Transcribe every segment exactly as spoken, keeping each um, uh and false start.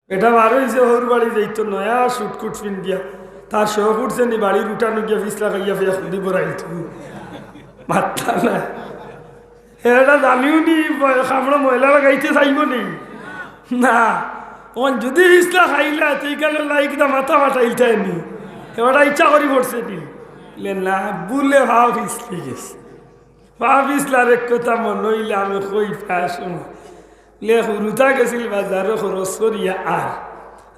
বেটা বার অইছে, হউর বাড়ি যাইতো, নয়া শুটকুট পিন্দিয়া। তার শখ উঠছে নি, বাড়ির উঠানো গিয়া ফিছলা খাইয়া ফেয়া খুদি বড়াইতো। মাত্তা না। এটা জানিও নি, ব-, কামড়ো ময়লা লাগাইতে চাইবো নি? না। তখন যদি ফিছলা খাইলা, তো ইখানো লাইক দা মাথা ফাটাইলতায় নি। এবার ইচ্ছা করি পড়ছে নি? লে না, বুলে ভাও ফিছলি গেছে। ভাবিছলার এক কথা মনো অইলে আমি কই প্রায় সময়। লে হুরুতা গেছিল বাজারো খরচ করিয়া আর।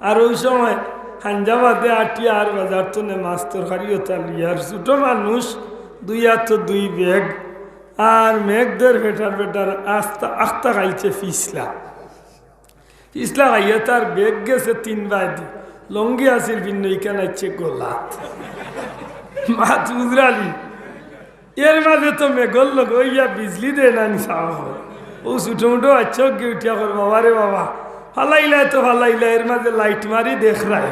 আর ওই সময় হাঞ্জাবাদে আটিয়া আর বাজার তনে মাছ তরকারি ওতা লইয়া আর ছোট মানুষ দুই আতো দুই ব্যাগ। আর মেঘদের ফেটার ফেটার আস্তা আখতা খাইছে ফিছলা। ফিছলা খাইয়া তার ব্যাগ গেছে তিন বায়দি। লুঙ্গি আছিল ভিন্ন, ইখান আইছে গলাত। মাত বুঝরানি? এর মাঝে তো মেঘর লগে অইয়া বিজলি দেয় না নি সাব। ও ছোট মুটো বাচ্চা অগ্গে উঠিয়া কর, "বাবা রে বাবা, ফালাইলায় তো ফালাইলায়, এর মাঝে লাইট মারি দেখরায়।"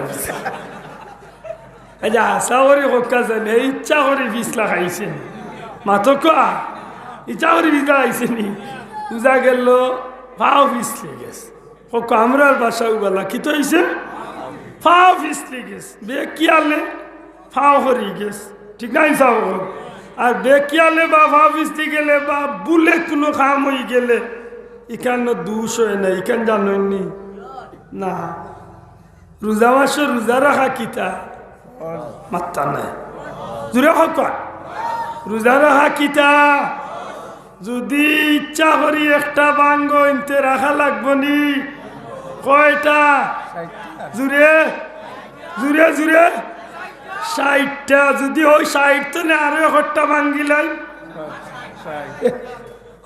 আচ্ছা, হাছা করি কউক্কা জানে, ইচ্ছা করি ফিছলা খাইছে নি? মাতো কউক্কা, ইচ্ছা করি ফিছলা খাইছে নি? বুঝা গেল, পাও ফিছলি গেছে। কউক্কা, আমরার ভাষা উবালা, কিতা অইছে? পাও ফিছলি গেছে। বেখিয়ালে পাও হরি গেছে। ঠিক না, ইনসাফ অইবো? আর বেখিয়ালে বা পাও ফিছলি গেলে বা ভুলে কুনু কাম অই গেলে, ইখান দুষ অয় না, ইখান জানইন নি? না। রোজা মাসো রোজা রাখা কিতা? মাত্তা নাই। জুরে কউক্কা। রোজা রাখা কিতা? যুদি ইচ্ছা করি একটা ভাঙ্গইন তে রাখা লাগবো নি? কয়টা? জুরে, জুরে, জুরে। ষাইটটা। যুদি অউ ষাইট তনে আরো একটা ভাঙ্গিলাই।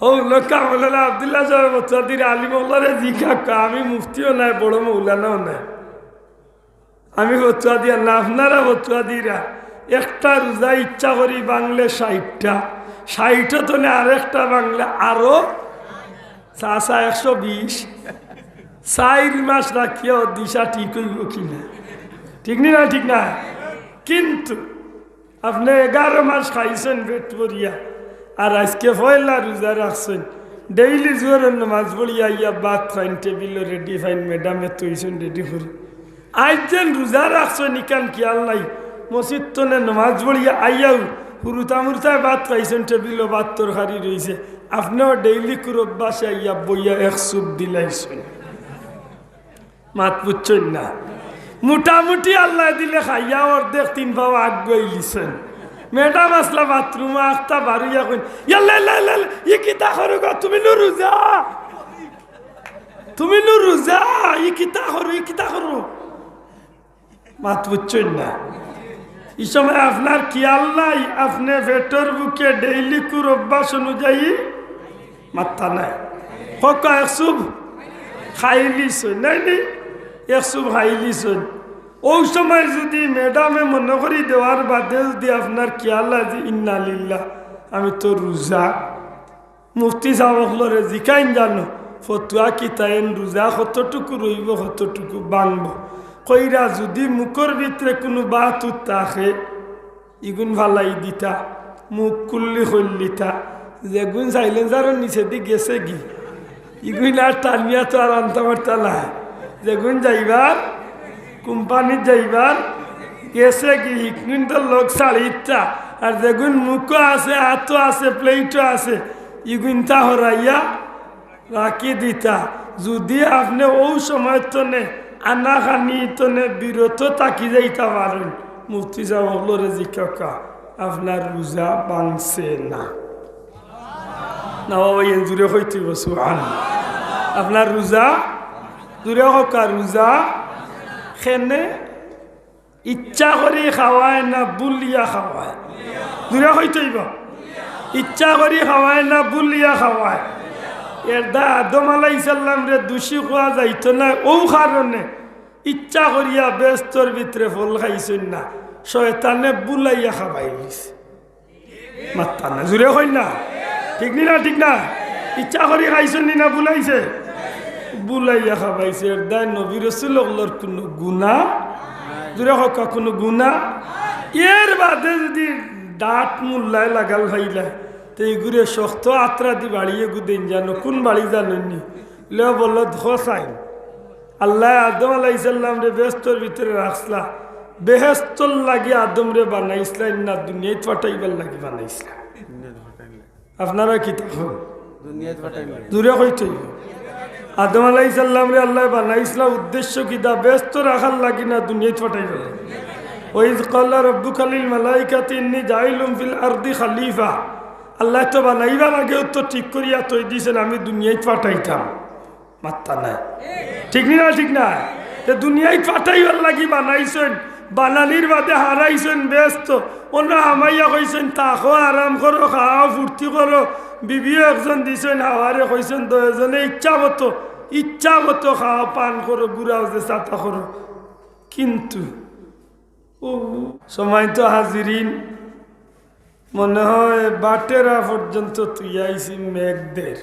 হউ, লোক আমলে আব্দুল্লাহ সাহেব ফতুয়া দিরা, আলিম অকলরে জিকাউক্কা, আমি মুফতিও নায়, বড় মৌলানাও নায়। আমি ফতুয়া দিয়ার না, আপনারা ফতুয়া দিরা। একটা রোজা ইচ্ছা করি ভাঙ্গলে ষাইটটা, ষাইট তনে আরেকটা ভাঙ্গলে আরো চাচা একশো বিশ। চাইর মাস রাখিয়াও দিশা ঠিক অইবো কি না? ঠিক নি না? ঠিক না? কিন্তু আপনে এগারো মাস খাইছইন পেট ভরিয়া, আর আইজকে পয়লা রোজা রাখছইন, ডেইলি জোহরর নমাজ পড়িয়া আইয়া ভাত খাইন, টেবিলো রেডি পাইন, ম্যাডামে থইছইন রেডি করি। আইজ যেন রোজা রাখছইন, ইখান খিয়াল নাই, মসজিদ তনে নমাজ পড়িয়া আইয়াউ হুরুতা-মুরুতায় ভাত খাইছইন, টেবিলো ভাত তরকারি রইছে, আপনেও ডেইলি কুর অভ্যাসে আইয়া বইয়া এক চুপ দিলাইছইন। মাত বুঝছইন না? মোটামুটি আল্লায় দিলে খাইয়া অর্ধেক তিন পাও আগুয়াইলিছইন। ম্যাডাম আছলা বাথরুমো, আখতা বারইয়া কইন, "ইয়াল্লা, ইয়াল্লা, ইয়াল্লা, ই কিতা করো গো? তুমি নু রোজা, তুমি নু রোজা, ই কিতা করো, ই কিতা করো?" মাত বুঝছইন না? ই সময় আপনার খিয়াল নাই, আপনে পেটর ভুকে ডেইলি কুর অভ্যাস অনুযায়ী মাত্তা নাই। কউক্কা এক চুপ খাইলিছইন, নায় নি? এক চুপ খাইলিছইন। অউ সময় যুদি ম্যাডামে মনো করি দেওয়ার বাদে যুদি আপনার খিয়াল আছে, "ইন্না লিল্লাহ, আমি তো রোজা।" মুফতি সাব অকলরে জিকাইন জানো, ফতুয়া কিতা, এন রোজা কতটুকু রইবো, কতটুকু ভাঙ্গবো। কইরা যুদি মুখর ভিতরে কুনু বাত থাকে, ইগুন ফালাই দিতা, মুখ কুল্লি কইল্লিতা, যেগুন সাইলেন্সারর নিচেদি গেছেগি, ইগুন আর টানিয়া তো আর আনতা পারতা নায়। যেগুন যাইবার, কোম্পানিত যাইবার, গেছেগি, হিগুন তো লগ ছাড়িতা। আর যেগুন মুখো আছে, আতো আছে, প্লেটো আছে, ইগুনতা হরাইয়া রাখি দিতা। যুদি আপনে অউ সময় তনে আনাকানি তনে বিরত থাকি যাইতা পারইন, মুফতি সাব অকলরে জিকাউক্কা, আপনার রোজা ভাঙছে না। না বাবা, এন জুরে কইতে অইবো, সুবহানাল্লাহ। আপনার রোজা, জুরে কউক্কা, রোজা কেনে ইচ্ছা করি খাওয়ায় না ভুলিয়া খাওয়ায়? জুরে কইতে অইবো। ইচ্ছা করি খাওয়ায় না ভুলিয়া খাওয়ায়? এরদায় আদম আলাইহিস সালামরে দুষী কওয়া যাইতো নায়, অউ কারণে ইচ্ছা করিয়া বেহেস্তর ভিতরে ফল খাইছইন না, শয়তানে ভুলাইয়া খাবাইলিছে। মাত্তা না, জুরে কইন না। ঠিক নি না? ঠিক না? ইচ্ছা করি খাইছইন নি না ভুলাইছে? ভুলাইয়া খাবাইছে। এরদায় নবী রসুল অকলর কুনু গুনা, জুরে কউক্কা, কুনু গুনা। এর বাদে যুদি ডাট মুল্লায় লাগাল পাইলায়, তে ইগুরে শক্ত আত্রা দি বাড়িয়ে গুদেইন জানো, কুন বাড়ি জানইন নি? লে বলো ধসাইন। আল্লায় আদম আলাইহিস সালামরে বেহেস্তর ভিতরে রাখছলা, বেহেস্তর লাগি আদমরে বানাইছলা না দুনিয়াত পাঠাইবার লাগি বানাইছলা? আপনারা কিতা কইন? দুনিয়াত পাঠাইবার। জুরে কইতে অইবো। আদম আলাইহিস সালামরে আল্লায় বানাইছলা উদ্দেশ্য কিতা? বেহেস্তো রাখার লাগি না দুনিয়াত পাঠাইবার লাগি? وإذ قال ربك للملائكة إني جاعل في الأرض خليفة। আল্লায় তো বানাইবার আগেউ তো ঠিক করিয়া থই দিছইন, আমি দুনিয়াত পাঠাইতাম। মাত্তা নাই। ঠিক নি না? ঠিক না? তে দুনিয়াত পাঠাইবার লাগি বানাইছইন, বানানির বাদে হারাইছইন বেহেস্তো। অনো হামাইয়া কইছইন, "থাকো, আরাম করো, খাও, ফুর্তি করো, বিবিও একজন দিছইন, হাওয়ারে কইছইন, দুইজনে ইচ্ছা মতো, ইচ্ছা মতো খাও, পান করো, ঘুরাও, যেতা তা করো।" কিন্তু ও সম্মানিত হাজিরিন, মনে হয় বাটেরা পর্যন্ত থুইয়া আইছি মেঘ দের।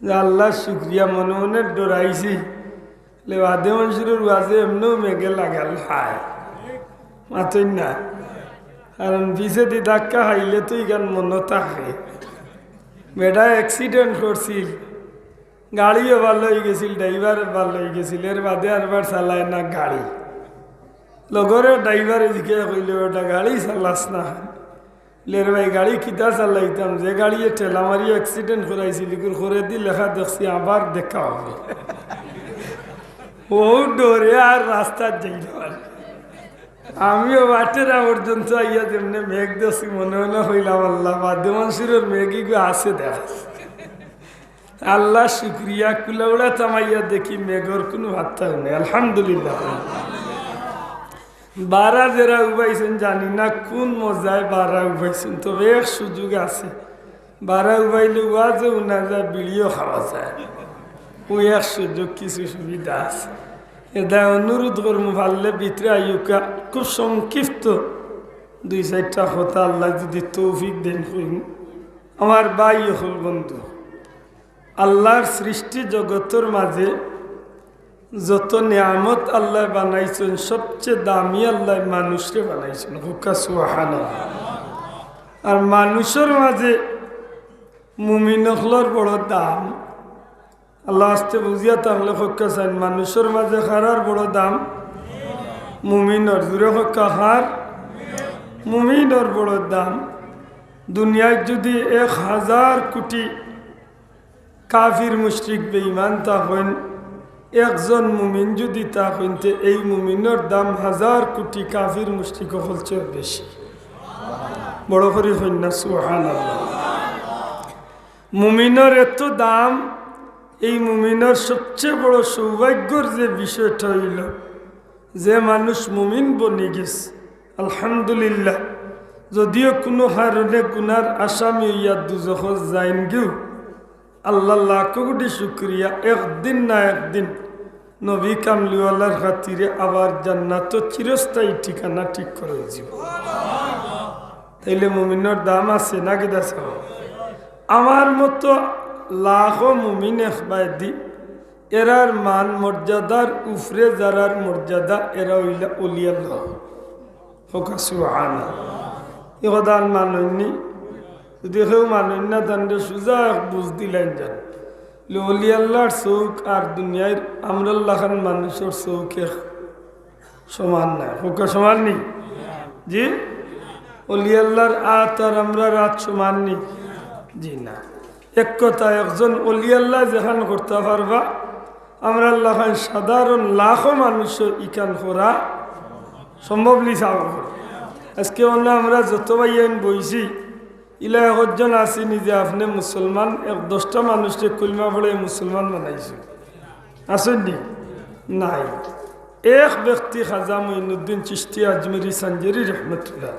যে আল্লার শুকরিয়া, মনে মনে ডরাইছি। লে বাদে মনসুরর ওয়াজে এমনেউ মেঘে লাগাল হায়। মাতইন না। কারণ পিছেদি ধাক্কা খাইলে তো ইখান মনো থাকে। বেটায় accident করছিল। গাড়িও ভালা অইগেছিল, driver-ও ভালা অইগেছিল, এর বাদে আরবার চালায় না গাড়ি। লগর driver-এ জিকাইয়া কইলো, "বেটা, গাড়ি চালাস না?" "লে রে ভাই, গাড়ি কিতা চালাইতাম, যে গাড়িয়ে ঠেলা মারি accident করাইছিল, ইগুর করেদি লেখা দেখছি, আবার দেখা হবে।" ও ডরে আর রাস্তাত যাইল না। আমিও বাটেরা পর্যন্ত আইয়া যেমনে মেঘ দেখছি, মনে মনে কইলাম, "আল্লাহ, বাদে মনসুরর মেঘ ইগু আছে দেখা।" আল্লার শুকরিয়া, কুলাউড়া থামাইয়া দেখি মেঘর কুনু পাত্তাও নাই। আলহামদুলিল্লাহ। বারা যেরা উবাইছইন জানি না কুন মজায় বারা উবাইছইন, তবে এক সুযোগ আছে, বারা উবাইলে ওয়াজও হুনা যায়, বিড়িও খাওয়া যায়। অউ এক সুযোগ, কিছু সুবিধা আছে। এদায় অনুরোধ করমু, পারলে ভিতরে আইউক্কা, খুব সংক্ষিপ্ত দুই চাইরটা কথা আল্লায় যুদি তৌফিক দেইন কইমু। আমার ভাই অকল, বন্ধু, আল্লার সৃষ্টি জগতর মাঝে যত নিয়ামত আল্লায় বানাইছইন, সবচে দামি আল্লায় মানুষরে বানাইছইন। কউক্কা সুবহানাল্লাহ। আর মানুষর মাঝে মুমিন অকলর বড় দাম। আল্লার ওয়াস্তে বুঝিয়া থাকলে কউক্কা চাইন, মানুষর মাঝে কারার বড় দাম? মুমিনর। জুরে কউক্কা, কার? মুমিনর বড় দাম। দুনিয়াত যুদি এক হাজার কুটি কাফির মুশরিক বেঈমান থাকইন, একজন মুমিন যুদি থাকইন, তে এই মুমিনর দাম হাজার কুটি কাফির মুশরিক অকলর চেয়ে বেশি। বড় করি কইন না, সুবহানাল্লাহ। মুমিনর এত দাম, এই মুমিনর সবচে বড় সৌভাগ্যর যে বিষয়টা অইলো, যে মানুষ মুমিন বনিগেছে, আলহামদুলিল্লাহ, যুদিও কুনু কারণে গুনার আসামি অইয়া দুজখো যাইনগিও, আল্লার লাখো কুটি শুকরিয়া, একদিন না একদিন নবী কামলিওয়ালার খাতিরে আবার জান্নাতো চিরস্থায়ী ঠিকানা ঠিক করা অইযিবো। তাইলে মুমিনর দাম আছে না কিতা চাও? আমার মতো লাখো মুমিন একবায়দি, এরার মান মর্যাদার উপরে যারার মর্যাদা, এরা অইলা অলি আল্লাহ। কউক্কা সুবহানাল্লাহ। ই কথাখান মানইননি? যুদি কেউ মানইন না, তানরে সুজা এক বুঝ দিলাইন যান। লে অলি আল্লার চউখ আর দুনিয়ার আমরার লাখান মানুষর চউখ এক সমান নায়। কউক্কা সমান নি? জি? অলি আল্লার আত আর আমরার আত সমান নি? জি না। এক কথা, একজন অলি আল্লায় যেখান করতা পারবা, আমরার লাখান সাধারণ লাখো মানুষও ইখান করা সম্ভব নি, চাও? আজকে অনো আমরা যত ভাইয়াইন বইছি, ইলা একজন আছি নি যে আপনে মুসলমান, এক দশটা মানুষরে কলিমা পড়াইয়া মুসলমান বানাইছে? আছইন নি? নাই। এক ব্যক্তি খাজা মঈনুদ্দিন চিশতি আজমিরি সানজারি রহমতুল্লাহ,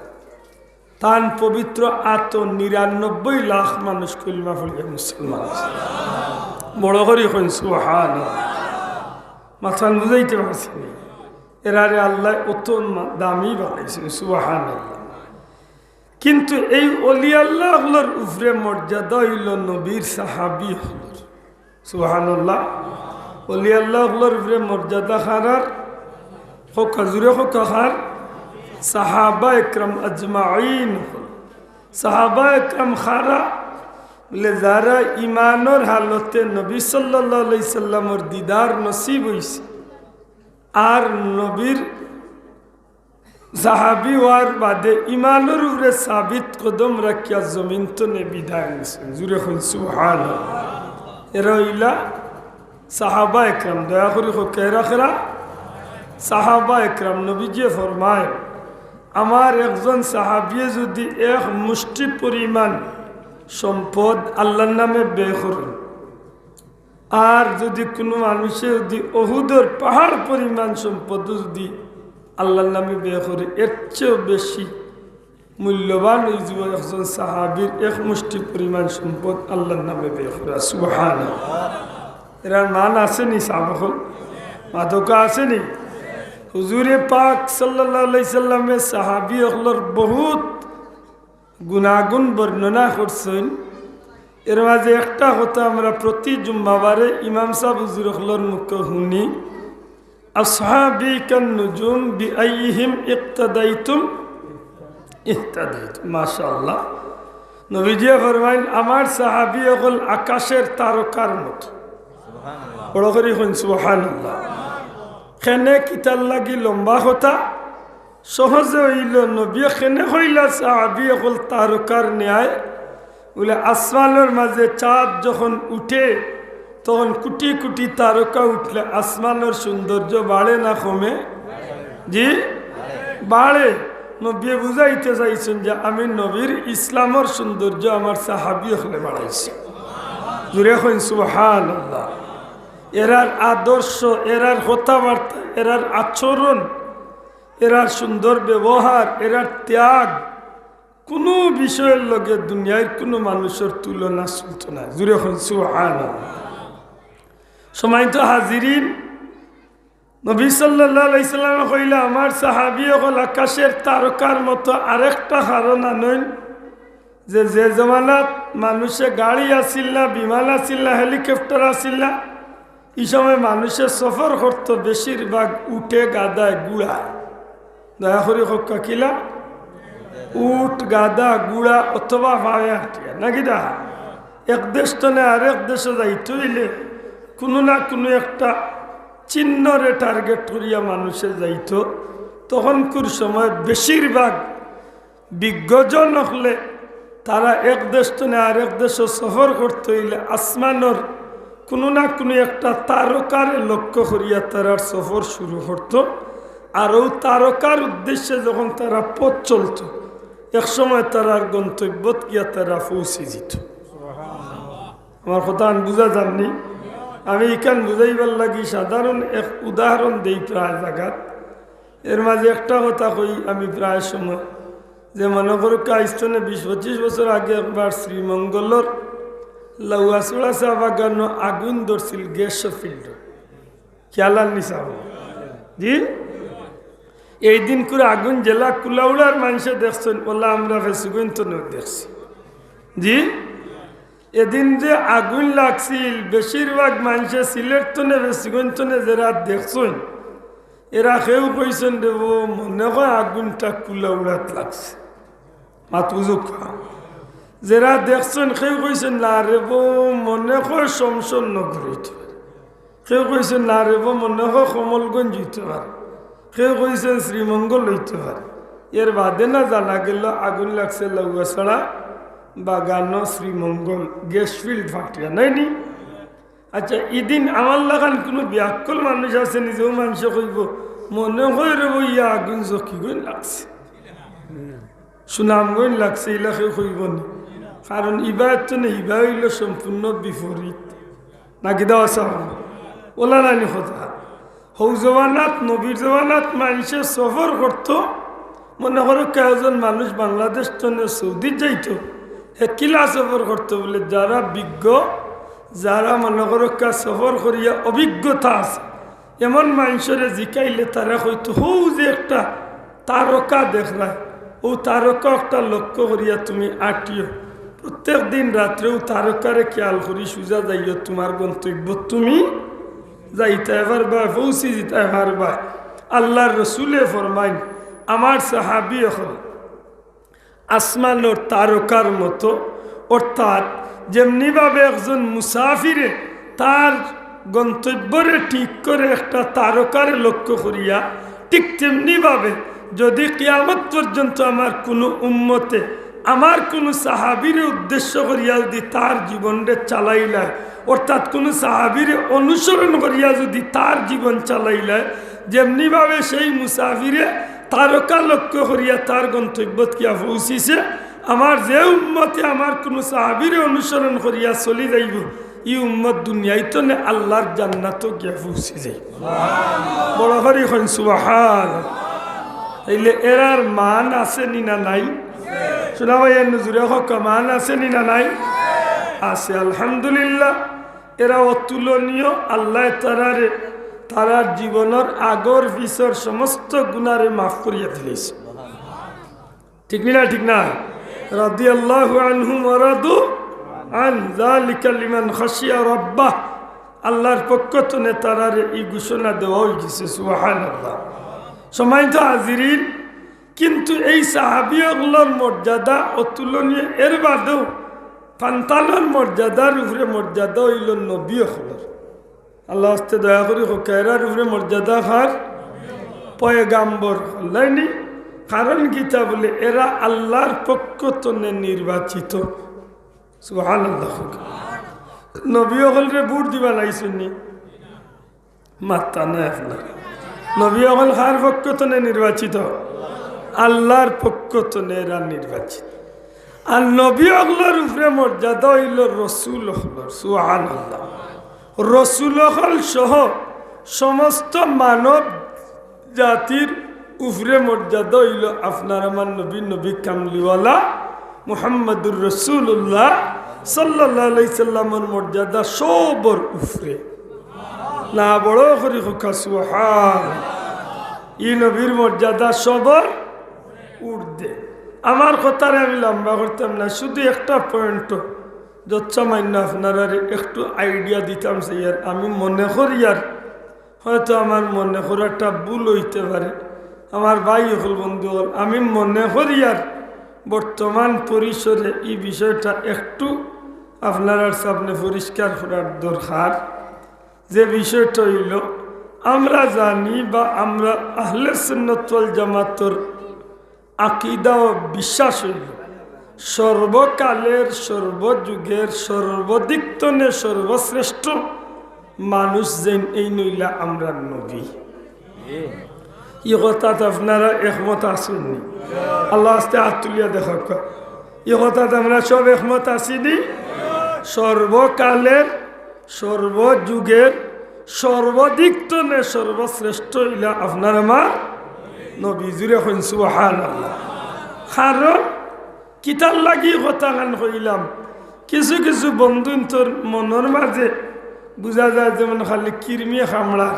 তান পবিত্র আতো নিরানব্বই লাখ মানুষ কলিমা পড়িয়া মুসলমান অইছে। বড় করি কইন সুবহানাল্লাহ। মাতখান বুঝাইতে পারছি নি? এরারে আল্লায় অত মা-, দামি বানাইছইন, সুবহানাল্লাহ। কিন্তু এই অলি আল্লাহ অকলর উপরে মর্যাদা অইলো নবীর সাহাবী অকলর। সুবহানাল্লাহ। অলি আল্লাহ অকলর উপরে মর্যাদা কারার? কউক্কা, জুরে কউক্কা, কার? সাহাবা একরাম আজমাইন অকল। সাহাবা একরাম কারা? বলে, যারা ইমানর হালতে নবী সাল্লাল্লাহু আলাইহি সাল্লামর দিদার নসিব অইছে, আর নবীর সাহাবী অওয়ার বাদে ইমানর উপরে সাবিত কদম রাখিয়া জমিন তনে বিদায় নিছইন। জুরে কইন সুবহানাল্লাহ। এরা অইলা সাহাবা একরাম। দয়া করি কউক্কা, এরা কেরা? সাহাবা একরাম। নবীজিয়ে ফরমায়, আমার একজন সাহাবিয়ে যুদি এক মুষ্টি পরিমাণ সম্পদ আল্লাহর নামে ব্যয় করইন, আর যুদি কুনু মানুষে যুদি উহুদর পাহাড় পরিমাণ সম্পদ যুদি আল্লাহর নামে ব্যয় করে, এর চেয়েও বেশি মূল্যবান অইযিবো একজন সাহাবীর এক মুষ্টি পরিমাণ সম্পদ আল্লাহর নামে ব্যয় করা। সুবহানাল্লাহ। এরার মান আছে নি সাহাবা অকল? মাদকা আছে নি? হুজুরে পাক সাল্লাল্লাহু আলাইহি সাল্লামে সাহাবী অকলর বহুত গুণাগুণ বর্ণনা করছইন। এর মাঝে একটা কথা আমরা প্রতি জুম্মাবারে ইমাম সাব হুজুর অকলর মুখে হুনি, "আসহাবি কান নুজুম বিআইয়িহিম ইক্তাদাইতুম ইহতাদাইতুম।" মাশাআল্লাহ। নবীজিয়ে ফরমাইন, "আমার সাহাবী অকল আকাশের তারকার মতো।" বড় করি কইন সুবহানাল্লাহ। কেনে কিতার লাগি লম্বা কথা? সহজে অইলো, নবীয়ে কেনে কইলা সাহাবী অকল তারকার ন্যায়? বলে, আসমানর মাঝে চাঁদ যখন উঠে, তখন কোটি কোটি তারকা উঠলে আসমানর সৌন্দর্য বাড়ে না কমে? জি, বাড়ে। নবীয়ে বুঝাইতে চাইছইন যে আমি নবীর ইসলামর সৌন্দর্য আমার সাহাবী অকলে বাড়াইছে। জুরে কইন সুবহানাল্লাহ। এরার আদর্শ, এরার কথাবার্তা, এরার আচরণ, এরার সুন্দর ব্যবহার, এরার ত্যাগ, কুনু বিষয়র লগে দুনিয়ার কুনু মানুষর তুলনা চলতো না। জুরে কইন সুবহানাল্লাহ। সম্মানিত হাজিরিন, নবী সাল্লাল্লাহু আলাইহি সাল্লামে কইলা, "আমার সাহাবী অকল আকাশের তারকার মতো।" আরেকটা কারণ আনইন যে, যে জমানাত মানুষে গাড়ি আছিল না, বিমান আছিল না, হেলিকপ্টার আছিল না, ই সময় মানুষে সফর করতো বেশিরভাগ উটে, গাধায়, ঘুড়ায়। দয়া করি কউক্কা কিলা? উট, গাধা, ঘুড়া অথবা পায়ে আটিয়া, নাকি দা? এক দেশ তনে আরেক দেশো যাইতো অইলে কুনু না কুনু একটা চিহ্নরে টার্গেট করিয়া মানুষে যাইতো। তখনকুর সময় বেশিরভাগ বিজ্ঞজন অকলে তারা এক দেশ তনে আরেক দেশো সফর করতো অইলে আসমানর কুনু না কুনু একটা তারকারে লক্ষ্য করিয়া তারার সফর শুরু করতো। আর অউ তারকার উদ্দেশ্যে যখন তারা পথ চলতো, এক সময় তারার গন্তব্যত গিয়া তারা পৌঁছি যিতো। আমার কথাখান বুঝা যার নি? আমি ইখান বুঝাইবার লাগি সাধারণ এক উদাহরণ দেই প্রায় জাগাত। এর মাঝে একটা কথা কই আমি প্রায় সময়, যে মনো করউক্কা আইজ তনে বিশ পঁচিশ বছর আগে একবার শ্রীমঙ্গলর লাউয়াছড়া চা বাগানো আগুইন ধরছিল গ্যাস ফিল্ডো। খেয়াল আর নি সাব? জি? এই দিন করে আগুইন যেলা কুলাউড়ার মানষে দেখছইন, অলা আমরা ফেঞ্চুগঞ্জ তনেও দেখছি। জি? এদিন যে আগুইন লাগছিল, বেশিরভাগ মানষে সিলেট তনে, ফেঞ্চুগঞ্জ তনে যেরা দেখছইন, এরা কেউ কইছইন, "রে বা, মনে কয় আগুইনটা কুলাউড়াত লাগছে।" মাত বুঝউক্কা। যেরা দেখছইন, কেউ কইছইন, "না রে বা, মনে কয় শমশেরনগর অইতো পারে।" কেউ কইছইন, "না রে বা, মনে কয় কমলগঞ্জ অইতো পারে।" কেউ কইছইন, "শ্রীমঙ্গল অইতো পারে।" এর বাদে না জানা গেল আগুইন লাগছে লাউয়াছড়া বাগানো শ্রীমঙ্গল গ্যাস ফিল্ড ফাটিয়া, নায় নি? আচ্ছা, ইদিন আমার লাখান কুনু বিয়াক্কল মানুষ আছে নি, যেউ মানষে কইবো, "মনে কয় রে বা, ইয়া আগুইন জকিগঞ্জ লাগছে, সুনামগঞ্জ লাগছে", ইলা কেউ কইবো নি? কারণ ইবায় তো না, ইবায় অইলো সম্পূর্ণ বিপরীত। নাকি দাও আছে? অলা নায় নি কথা? হউ জমানাত, নবীর জমানাত মানষে সফর করতো। মনো করউক্কা একজন মানুষ বাংলাদেশ তনে সৌদিত যাইতো, হে কিলা সফর করতো বলে, যারা বিজ্ঞ, যারা মনো করউক্কা সফর করিয়া অভিজ্ঞতা আছে, এমন মানষরে জিকাইলে তারা কইতো, "হউ যে একটা তারকা দেখরায়, অউ তারকা একটা লক্ষ্য করিয়া তুমি আটিও। প্রত্যেক দিন রাত্রে অউ তারকারে খেয়াল করি সুজা যাইও, তুমার গন্তব্যত তুমি যাইতায় পারবায়, পৌঁছি যিতায় পারবায়।" আল্লার রসুলে ফরমাইন, আমার সাহাবী অকল আসমানর তারকার মতো, অর্থাৎ যেমনিভাবে একজন মুসাফিরে তার গন্তব্যরে ঠিক করে একটা তারকারে লক্ষ্য করিয়া, ঠিক তেমনিভাবে যদি কিয়ামত পর্যন্ত আমার কুনু উম্মতে আমার কুনু সাহাবীরে উদ্দেশ্য করিয়া যদি তার জীবনরে চালাইলায়, অর্থাৎ কুনু সাহাবীরে অনুসরণ করিয়া যদি তার জীবন চালাইলায়, যেমনিভাবে সেই মুসাফিরে তারকা লক্ষ্য করিয়া তার গন্তব্যত গিয়া পৌঁছিছে, আমার যে উম্মতে আমার কুনু সাহাবীরে অনুসরণ করিয়া চলি যাইবো, ই উম্মত দুনিয়াইত নে আল্লার জান্নাতো গিয়া পৌঁছি যাইবো। বড় করি কইন সুবহান। তাইলে এরার মান আছে নি না নাই? শোনা ভাই, এর নজরে হক মান আছে নি না নাই? আছে, আলহামদুলিল্লাহ। এরা অতুলনীয়, আল্লায় তারারে, তারার জীবনর আগর পিছর সমস্ত গুনারে মাফ করিয়া দিলাইছে। ঠিক নি না? ঠিক না? রাদিয়াল্লাহু আনহুম ওয়া রাদু আন, যালিকা লিমান খাশিয়া রাব্বাহ। আল্লার পক্ষ তনে তারারে ই ঘোষণা দেওয়া অইগেছে। সুবহানাল্লাহ। সম্মানিত হাজিরিন, কিন্তু এই সাহাবী অকলর মর্যাদা অতুলনীয়। এর বাদেও পান্তালর মর্যাদার উপরে মর্যাদা অইলো নবী অকলর। আল্লার ওয়াস্তে দয়া করি কউক্কা, এরার উপরে মর্যাদা কার? পয়গাম্বর অকলর নি। কারণ কিতা বুলে, এরা আল্লার পক্ষ তনে নির্বাচিত। সুবহানাল্লাহ। নবী অকলরে ভোট দিবা লাইছইন নি? মাত্তা নাই আপনার। নবী অকল কার পক্ষ তনে নির্বাচিত? আল্লার পক্ষ তনে এরা নির্বাচিত। আর নবী অকলর উপরে মর্যাদা অইলো রসুল অকলর। সুবহানাল্লাহ। রসুল অকল সহ সমস্ত মানব জাতির উপরে মর্যাদা অইলো আপনার আমার নবী, নবী কামলিওয়ালা মুহাম্মাদুর রাসূলুল্লাহ সাল্লাল্লাহু আলাইহি সাল্লামর মর্যাদা সবর উপরে। না, বড় করি কউক্কা সুবহান। ই নবীর মর্যাদা সবর ঊর্ধ্বে। আমার কথারে আমি লম্বা করতাম না, শুধু একটা point যত সামান্য আপনারারে একটু idea দিতাম চাইয়ার। আমি মনে করিয়ার হয়তো আমার মনে করাটা ভুল অইতে পারে। আমার ভাই অকল, বন্ধু অকল, আমি মনে করিয়ার বর্তমান পরিসরে ই বিষয়টা একটু আপনারার সামনে পরিষ্কার করার দরকার। যে বিষয়টা অইলো, আমরা জানি বা আমরা আহলে সুন্নত ওয়াল জামাতর আকিদা ও বিশ্বাস অইলো, সর্বকালের, সর্বযুগের, সর্বদিক তনে সর্বশ্রেষ্ঠ মানুষ যেইন, এইন অইলা আমরার নবী। ই কথাত আপনারা একমত আছইন নি? আল্লার ওয়াস্তে আত তুলিয়া দেখাউক্কা। ই কথাত আমরা সব একমত আছি নি? সর্বকালের, সর্বযুগের, সর্বদিক তনে সর্বশ্রেষ্ঠ অইলা আপনার আমার নবী। জুরে কইন সুবহানাল্লাহ। কারণ কিতার লাগি কথাখান কইলাম, কিছু কিছু বন্ধুইন্তর মনর মাঝে বুঝা যায় যেমন খালি কিরমিয়ে কামড়ার।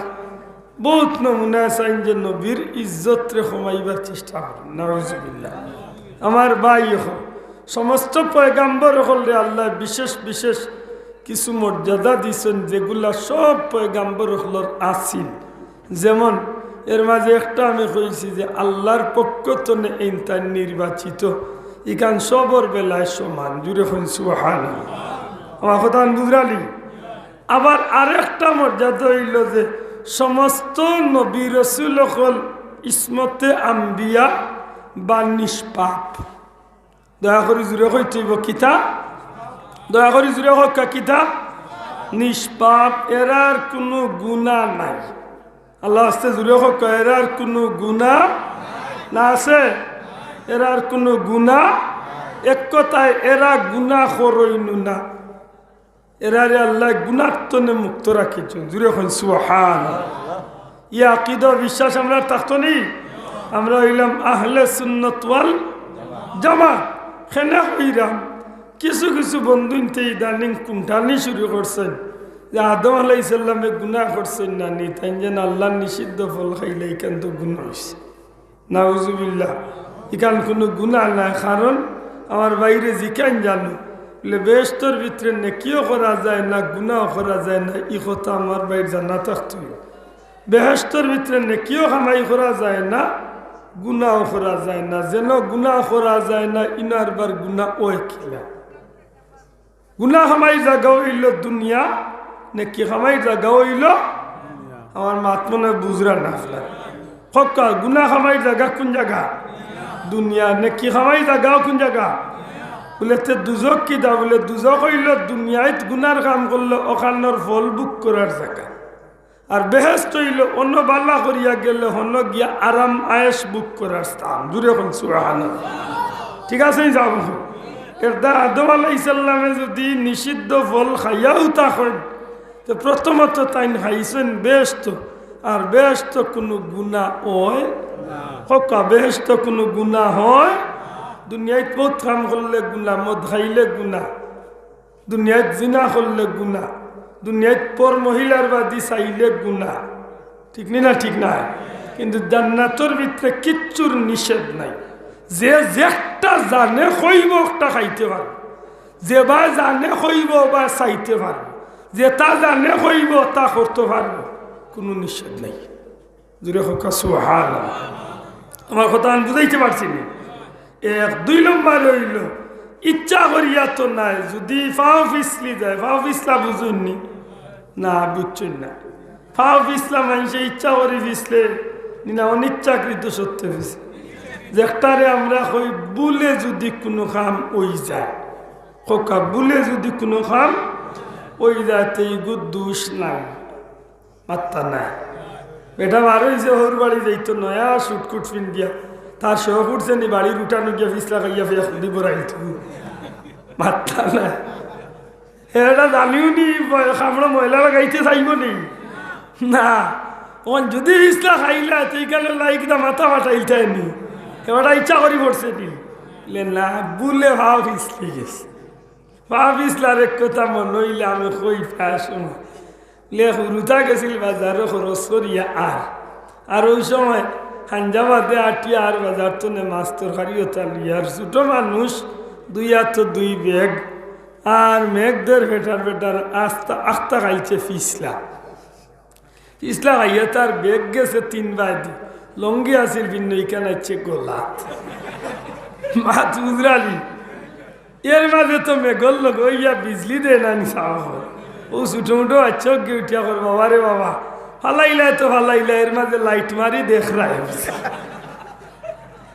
বউত নমুনা আছইন যে নবীর ইজ্জতরে কমাইবার চেষ্টা করইন। নাউজুবিল্লাহ। আমার ভাই অকল, সমস্ত পয়গাম্বর অকলরে আল্লায় বিশেষ বিশেষ কিছু মর্যাদা দিছইন, যেগুলা সব পয়গাম্বর অকলর আছিল। যেমন এর মাঝে একটা আমি কইছি যে আল্লার পক্ষ তনে এইন তাইন নির্বাচিত, ইখান সবর বেলায় সমান। জুরে কইন সুবহানাল্লাহ। আমার কথাখান বুঝরানি? আবার আরেকটা মর্যাদা অইলো যে সমস্ত নবী রসুল অকল ইসমতে আম্বিয়া বা নিষ্পাপ। দয়া করি জুরে কইতে অইবো কিতা? দয়া করি জুরে কউক্কা কিতা? নিষ্পাপ, এরার কুনু গুনা নাই। আল্লার ওয়াস্তে জুরে কউক্কা, এরার কুনু গুনা না আছে? এরার কুনু গুনা, এক কথায় এরা গুনা করইন না। এরারে আল্লায় গুনার তনে মুক্ত রাখিছইন। জুরে কইন সুবহান। ই আকিদা বিশ্বাস আমরার থাকতো নি? আমরা অইলাম আহলে সুন্নত ওয়াল জামাত। কেনে কইরাম, কিছু কিছু বন্ধুইন্তে ইদানিং কুন্ঠানি শুরু করছইন যে আদম আলাইহিস সালামে গুনা করছইন না নি, তাইন যেন আল্লার নিষিদ্ধ ফল খাইলা, ইখান তো গুনা অইছে। নাউজুবিল্লাহ। ইখান কুনু গুনা নায়, কারণ আমার ভাইরে জিকাইন জানো, বুলে, বেহেশতর ভিতরে নেকিও করা যায় না, গুনাও করা যায় না, ই কথা আমার ভাইর জানা থাকতো অইবো। বেহেশতর ভিতরে নেকিও কামাই করা যায় না, গুনাও করা যায় না। যেন গুনা করা যায় না, ইনো আরবার গুনা অয় কিলা? গুনা কামাইর জাগা অইলো দুনিয়া, নেকি কামাইর জাগা অইলো, আমার মাত মনে বুঝরা না আপনারা। কউক্কা, গুনা কামাইর জাগা কুন জাগা? দুনিয়া। নেকি কামাইর জাগাও কুন জাগা? বুলে, তে দুজখ কিতা? বুলে, দুজখ অইলো দুনিয়াত গুনার কাম করলে অখানর ফল ভোগ করার জাগা। আর বেহেশত অইলো অনো ভালা করিয়া গেলে হনো গিয়া আরাম আয়েশ ভোগ করার স্থান। জুরে কউন সুবহানাল্লাহ। ঠিক আছে নি? যাও। এরদায় আদম আলাইহিস সালামে যুদি নিষিদ্ধ ফল খাইয়াও থাকইন, তে প্রথমত তাইন খাইছইন বেহেশত, আর বেহেশত কুনু গুনা অয় না। কউক্কা, বেহেশত কুনু গুনা অয়? দুনিয়াত বউত কাম করলে গুনা, মদ খাইলে গুনা, দুনিয়াত জিনা করলে গুনা, দুনিয়াত পর মহিলার বাদি চাইলে গুনা, ঠিক নি না? ঠিক নায়? কিন্তু জান্নাতর ভিতরে কিচ্ছুর নিষেধ নাই। যে যেকটা জানে কইবো অকটা খাইতে পারবো, যেবায় জানে কইবো অবায় চাইতে পারবো, যেতা জানে কইবো অতা করতে পারবো, কুনু নিষেধ নাই। জুরে কউক্কা সুবহানাল্লাহ। আমার কথা আমি বুঝাইতে পারছি নি? এক, দুই নম্বর অইলো, ইচ্ছা করিয়া তো নায়, যুদি পাও পিছলি যায়, পাও পিছলা বুঝইন নি? না, বুঝছইন না। পাও পিছলা মানষে ইচ্ছা করি পিছলে নি না, অনিচ্ছাকৃত সত্ত্বে পিছলে। যেকটারে আমরা কই ভুলে যুদি কুনু কাম অই যায়, কউক্কা, ভুলে যুদি কুনু কাম অই যায়, তে ইগুর দুষ নাই। মাত্তা নাই। বেটা বার অইছে, হউর বাড়ি যাইতো, নয়া suit-coat পিন্দিয়া। তার শখ উঠছে নি, বাড়ির উঠানো গিয়া পিছলা খাইয়া ফেক দি বড়াইতো। মাত্তা নাই। এটা জানিও নি, ব-, কামড়ো ময়লা লাগাইতে চাইবো নি? না। অখন যুদি পিছলা খাইলা, তে ইখান লাইক দা মাথা ফাটাইলতায় নি। এবার ইচ্ছা করি পড়ছে নি? লে না, ভুলে পাও পিছলি গেছে। পাও পিছলার এক কথা মনো অইলে আমি কই প্রায় সময়। লে হুরুতা গেছিল বাজারো খরচ করিয়া আর, আর অউ সময় হাঞ্জাবাদে আটিয়া আর বাজার তনে মাছ তরকারি অতা লইয়া আর ছোট মানুষ, দুই আতো দুই ব্যাগ, আর মেঘদের ফেটার ফেটার আস্তা আখতা খাইছে পিছলা। পিছলা খাইয়া তার ব্যাগ গেছে তিন বায়দি, লুঙ্গি আছিল ভিন্ন, ইখান আইছে গলাত। মাত বুঝরা নি? এর মাঝে তো মেঘর লগে অইয়া বিজলি দেয় না নি সাব। অউ ছোট মুটো বাচ্চা অগু উঠিয়া কর, "বাবা রে বাবা, ফালাইলায় তো ফালাইলায়, এর মাঝে light মারি দেখরায়।"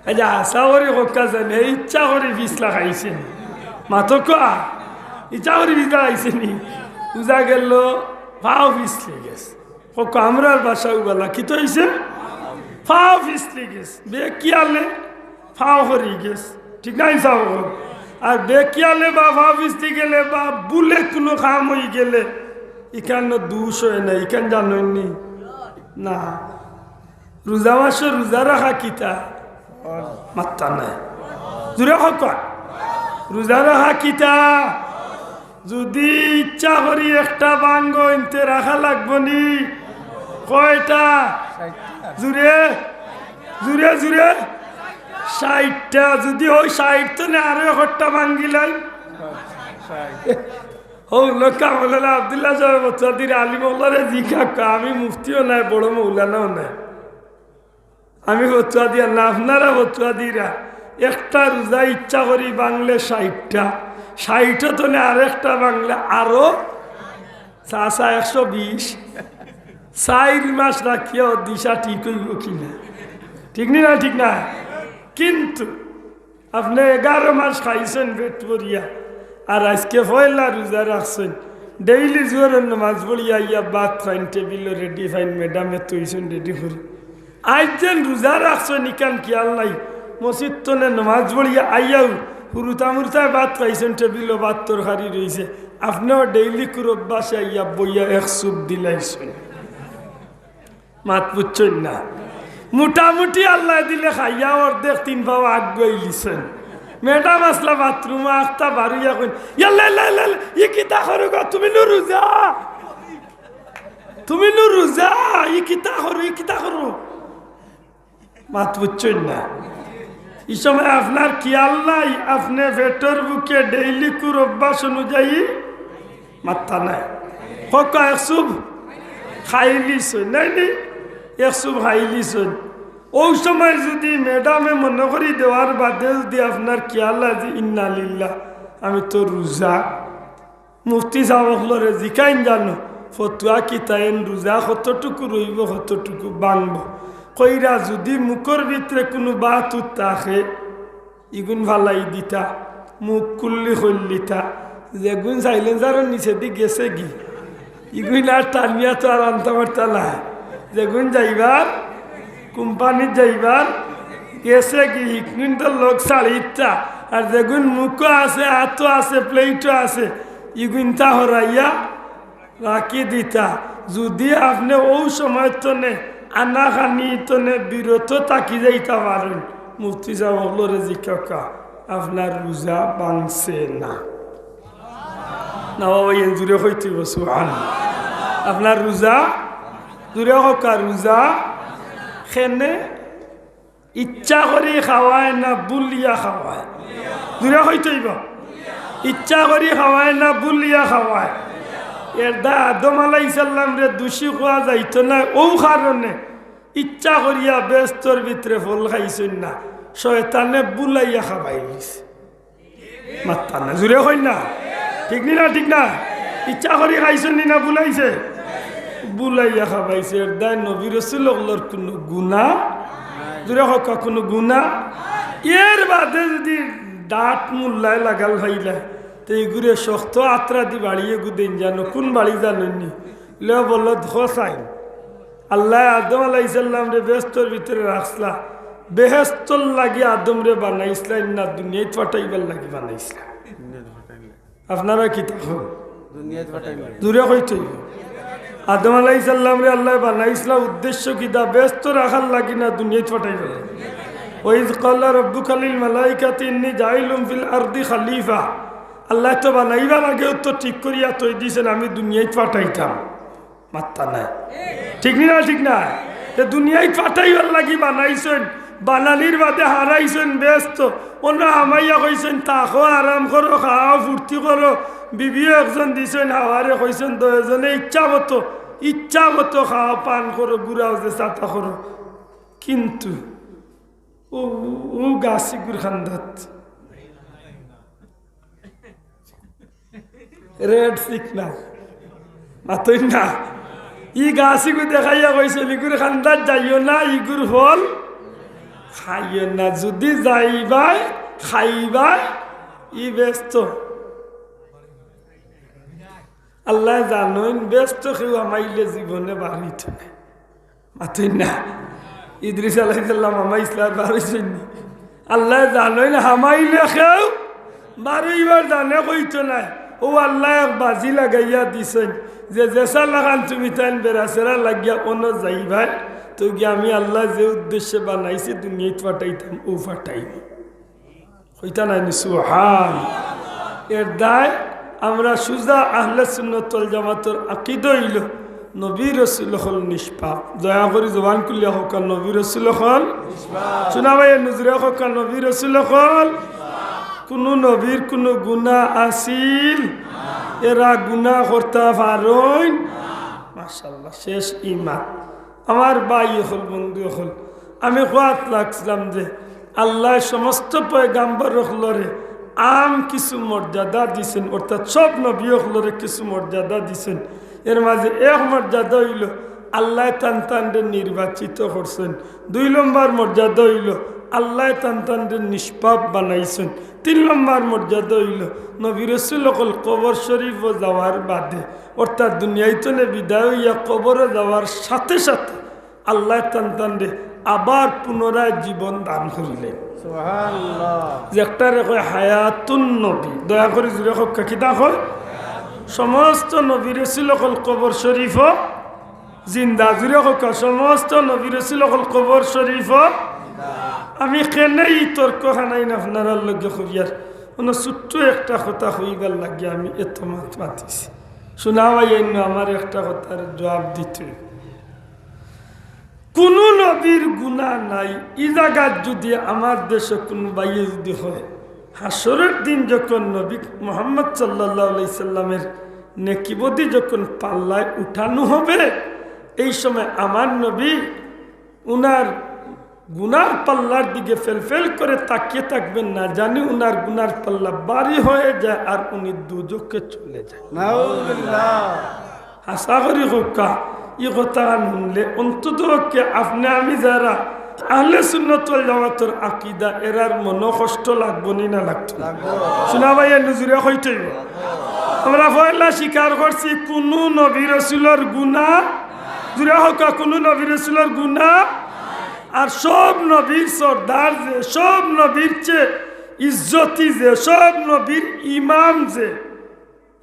আচ্ছা, আশা করি কউক্কা জানি, ইচ্ছা করি পিছলা খাইছে নি? মাতো কউক্কা, ইচ্ছা করি পিছলা খাইছে নি? বুঝা গেল, পাও পিছলি গেছে। কউক্কা, আমরার ভাষাও বালা, কিতা অইছে? পাও পিছলি গেছে। বেখিয়ালে পাও হরি গেছে। ঠিক না, ইনসাফ করো। আর বেখিয়ালে বা পাও পিছলি গেলে বা ভুলে কুনু কাম অই গেলে, ইখান দুষ অয় না, ইখান জানইন নি? না। রোজা মাসো রোজা রাখা কিতা? মাত্তা নাই। জুরে কউক্কা। রোজা রাখা কিতা? যুদি ইচ্ছা করি একটা ভাঙ্গইন তে রাখা লাগবো নি? কয়টা? জুরে, জুরে, জুরে। ষাইটটা। যুদি অউ ষাইট তনে আরো একটা ভাঙ্গিলাই। অউ লোক আমলে আব্দুল্লাহ সাহেব ফতুয়া দিরা, আলিম অকলরে জিকাউক্কা, আমি মুফতিও নায়, বড় মৌলানাও নায়। আমি ফতুয়া দিয়ার না, আপনারা ফতুয়া দিরা। একটা রোজা ইচ্ছা করি ভাঙ্গলে ষাইটটা, ষাইট তনে আরেকটা ভাঙ্গলে আরো, চাচা, একশো বিশ। চাইর মাস রাখিয়াও দিশা ঠিক অইবো কিনা? ঠিক নি না? ঠিক না? কিন্তু আপনে এগারো মাস খাইছইন পেট ভরিয়া, আর আইজকে পয়লা রোজা রাখছইন, daily জোহরর নমাজ পড়িয়া আইয়া ভাত পাইন, টেবিলো ready পাইন, ম্যাডামে থইছইন ready করি। আইজ যেন রোজা রাখছইন, ইখান খিয়াল নাই, মসজিদ তনে নমাজ পড়িয়া আইয়াও হুরুতা-মুরুতায় ভাত খাইছইন, টেবিলো ভাত তরকারি রইছে, আপনেও daily কুর অভ্যাসে আইয়া বইয়া এক চুপ দিলাইছইন। মাত বুঝছইন না? মোটামুটি আল্লায় দিলে খাইয়া অর্ধেক তিন পাও আগুয়াইলিছইন। ম্যাডাম আছলা বাথরুমো, আখতা বারইয়া কইন, "ইয়াল্লা, ইয়াল্লা, ইয়াল্লা, ইয়াল্লা, ই কিতা করো গো? তুমি নু রোজা, তুমি নু রোজা, ই কিতা করো, ই কিতা করো?" মাত বুঝছইন না? ই সময় আপনার খিয়াল নাই, আপনে পেটর ভুকে daily কুর অভ্যাস অনুযায়ী মাত্তা নাই। কউক্কা, এক চুপ খাইলিছইন, নায় নি? এক চুপ খাইলিছইন। অউ সময় যুদি ম্যাডামে মনো করি দেওয়ার বাদে যুদি আপনার খিয়াল অয় যে, "ইন্না লিল্লাহ, আমি তো রোজা।" মুফতি সাব অকলরে জিকাইন জানো, ফতুয়া কিতা, এন রোজা কতটুকু রইবো, কতটুকু ভাঙবো? কইরা যুদি মুখর ভিতরে কুনু বাত থাকে, ইগুইন ফালাই দিতা, মুখ কুল্লি করিলিতা, যেগুইন silencer-অর নিচেদি গেছেগি, ইগুইন আর টানিয়া তো আর আনতা পারতা নায়। যেগুইন যাইবার, কোম্পানিত যাইবার, গেছেগি, হিগুইন তো লগ ছাড়িতা। আর যেগুইন মুখো আছে, আতো আছে, plate-ও আছে, ইগুইন তা হরাইয়া রাখি দিতা। যুদি আপনে অউ সময় তনে আনাকানি তনে বিরত থাকি যাইতা পারইন, মুফতি সাব অকলরে জিকাউক্কা, আপনার রোজা ভাঙছে না। না বাবা, এন জুরে কইতে অইবো, সুবহানাল্লাহ। আপনার রোজা, জুরে কউক্কা, রোজা কেনে ইচ্ছা করি খাওয়ায় না ভুলিয়া খাওয়ায়? জুরে কইতে অইবো। ইচ্ছা করি খাওয়ায় না ভুলিয়া খাওয়ায়? এরদায় আদম আলাইহিস সালামরে দুষী কওয়া যাইতো নায়। অউ কারণে ইচ্ছা করিয়া বেহেস্তর ভিতরে ফল খাইছইন না, শয়তানে ভুলাইয়া খাবাই দিছে। মাত্তা না, জুরে কইন না। ঠিক নি না? ঠিক না? ইচ্ছা করি খাইছইন নি না ভুলাইছে? ভুলাইয়া খাবাইছে। এরদায় নবী রসুল অকলর কুনু গুনা, জুরে কউক্কা, কুনু গুনা। এরবাদে যুদি ডাট মুল্লায় লাগাল পাইলা, তে ইগুরে শক্ত আত্রা দি বাড়িয়ে গুদেইন জানো, কুন বাড়ি জানইন নি? লে বলো, দেখো চাইন। আল্লায় আদম আলাইহিস সালামরে বেহেস্তর ভিতরে রাখছলা, বেহেস্তর লাগি আদমরে বানাইছলা না দুনিয়াত পাঠাইবার লাগি বানাইছলা? আপনারা কিতা কইন? দুনিয়াত পাঠাইবার। জুরে কইতে অইবো। আদম আলাইহিস সালামরে আল্লায় বানাইছলা উদ্দেশ্য কিতা? বেহেস্তো রাখার লাগি না দুনিয়াত পাঠাইবার লাগি? وإذ قال ربك للملائكة إني جاعل في الأرض خليفة। আল্লায় তো বানাইবার আগেউ তো ঠিক করিয়া থই দিছইন, আমি দুনিয়াত পাঠাইতাম। মাত্তা নায়। ঠিক নি না? ঠিক না? তে দুনিয়াত পাঠাইবার লাগি বানাইছইন, বানানির বাদে হারাইছইন বেহেস্তো। অনো হামাইয়া কইছইন, "থাকো, আরাম করো, খাও, ফুর্তি করো।" বিবিও একজন দিছইন, হাওয়ারে কইছইন, "দুইওজনে ইচ্ছা মতো, ইচ্ছা মতো খাও, পান করো, ঘুরাও, যে চাতা করো।" কিন্তু অউ, অউ গাছ ইগুর কান্দাত red signal। মাতইন না। ই গাছ ইগু দেখাইয়া কইছে, "ইগুর কান্দাত যাইও না, ইগুর ফল খাইও না। যুদি যাইবায়, খাইবায়, ই বেহেস্তো।" আল্লায় জানইন, বেহেস্তো কেউ হামাইলে জীবনে বারইতো নায়। মাতইন না। ইদ্রিস আলাইহিস সালাম হামাইছলা, বারইছইন নি? আল্লায় জানইন, হামাইলে কেউ বারইবার জানে কইতো নায়। অউ আল্লায় এক বাজি লাগাইয়া দিছইন যে, "যেছা লাখান তুমি তাইন বেড়াছেড়া লাগিয়া অনো যাইবায়, তো গিয়া আমি আল্লায় যে উদ্দেশ্যে বানাইছি দুনিয়াত পাঠাইতাম, অউ পাঠাইমু।" কইতা নায় নি সুবহান? এরদায় আমরা সুজা আহলে সুন্নত ওয়াল জামাতর আকিদা অইলো নবী রসুল অকল নিষ্পাপ। দয়া করি জবান খুলিয়া কউক্কা, নবী রসুল অকল নিষ্পাপ। শুনা ভাই, জুরে কউক্কা, নবী রসুল অকল। কুনু নবীর কুনু গুনা আছিল? এরা গুনা করতা পারইন? মাশাআল্লাহ, শেষ ইমান। আমার ভাই অকল, বন্ধু অকল, আমি কওয়াত লাগছিলাম যে আল্লায় সমস্ত পয়গাম্বর অকলরে আম কিছু মর্যাদা দিছইন, অর্থাৎ সব নবী অকলরে কিছু মর্যাদা দিছইন। এর মাঝে এক মর্যাদা অইলো আল্লায় তান তানরে নির্বাচিত করছইন। দুই নম্বর মর্যাদা অইলো আল্লায় তান তানরে নিষ্পাপ বানাইছইন। তিন নম্বর মর্যাদা অইলো নবী রসুল অকল কবর শরীফো যাওয়ার বাদে, অর্থাৎ দুনিয়াইতনে বিদায় অইয়া কবরো যাওয়ার সাথে সাথে আল্লায় তান তানরে আবার পুনরায় জীবন দান করিলেন। সুবহানাল্লাহ। যেটারে কয় হায়াতুন নবী। দয়া করি জুরে কউক্কা, কিতা কয়? সমস্ত নবী রসুল অকল কবর শরীফো জিন্দা। জুরে কউক্কা, সমস্ত নবী রসুল অকল কবর শরীফো। আমি কেনে ই তর্ক খানাইন আপনারার লগে করিয়ার, অনো ছোট্ট একটা কথা কইবার লাগি আমি এত মাত মাতিছি। শুনা ভাই, অইন্য আমার একটা কথার জবাব দিতে অইবো। কুনু নবীর গুনা নাই। ই জাগাত যুদি আমার দেশো কুনু ভাইয়ে যুদি কয়, হাশরর দিন যখন নবী মুহাম্মদ সাল্লাল্লাহু আলাইহি সাল্লামের নেকিবদি যখন পাল্লায় উঠানো হবে, এই সময় আমার নবী উনার গুনার পাল্লার দিকে ফেলফেল করে তাকিয়ে থাকবেন না, জানি উনার গুনার পাল্লা ভারী হয়ে যায় আর উনি দুজখে চলে যায়। নাউজুবিল্লাহ। আশা করি কউক্কা, ই কথা হুনলে অন্তত পক্ষে আপনে আমি যারা আহলে সুন্নত ওয়াল জামাতর আকিদা, এরার মনো কষ্ট লাগবো নি না লাগতো না? শোনা ভাই, এর নজুরে কইতে অইবো। আমরা পয়লা স্বীকার করছি কুনু নবী রসুলর গুনা, জুরে কউক্কা, কুনু নবী রসুলর গুনা, আর সব নবীর সর্দার যে, সব নবীর চেয়ে ইজ্জতি যে, সব নবীর ইমাম যে,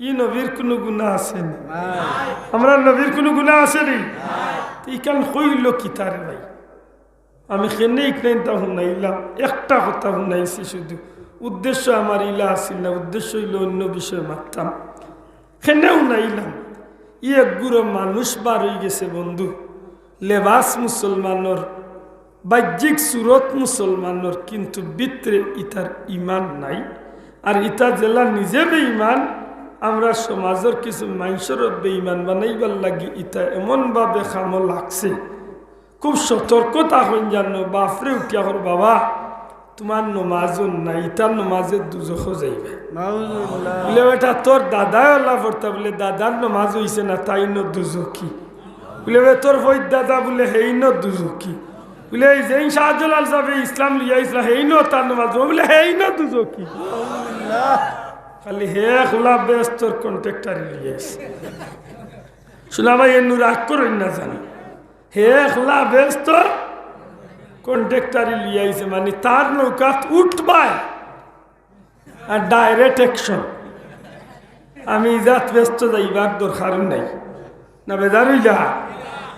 ই নবীর কুনু গুনা আছে নি? আমরার নবীর কুনু গুনা আছে নি? তে ইখান কইলো কিতারে ভাই? আমি কেনে ইখানটা হুনাইলাম, একটা কথা হুনাইছি শুধু। উদ্দেশ্য আমার ইলা আছিল না, উদ্দেশ্য অইলো অইন্য বিষয়ে মাততাম। কেনে হুনাইলাম, ই এক গুরু মানুষ বার অইগেছে বন্ধু, লেবাস মুসলমানর, বাহ্যিক সুরত মুসলমানর, কিন্তু ভিতরে ইতার ইমান নাই। আর ইতা যেলা নিজে বেইমান, আমরা সমাজর কিছু মানষরে বেইমান বানাইবার লাগি ইতা এমনভাবে কামো লাগছে। খুব সতর্ক থাকইন যেন, বাফরে উঠিয়া কর, "বাবা, তুমার নমাজও নাই, ইতার নমাজে দুজখো যাইবে।" নাউজুবিল্লাহ। বুলে, "বেটা, তোর দাদায় অলা পড়তা, বুলে, দাদার নমাজ অইছে না, তাইন দুজখি।" বুলে, "বে, তোর ফইর দাদা, বুলে, হেইন দুজখি।" বুলে, "এই যেইন শাহজালাল সাবে ইসলাম লইয়া আইছলা, হেইন তার নমাজ, বুলে, হেইন দুজখি।" খালি হে খোলা বেস্তর কন্ট্রাক্টরি লইয়া আইছে। শোনা ভাই, এর নু রাগ করইন না জানি। হে খোলা বেস্তর কন্ট্রাক্টরি লইয়া আইছে, মানে তার নৌকাত উঠবায় আর direct action। আমি ইজাত বেস্ত যাইবার দরকার নাই। না বেজার অইলা?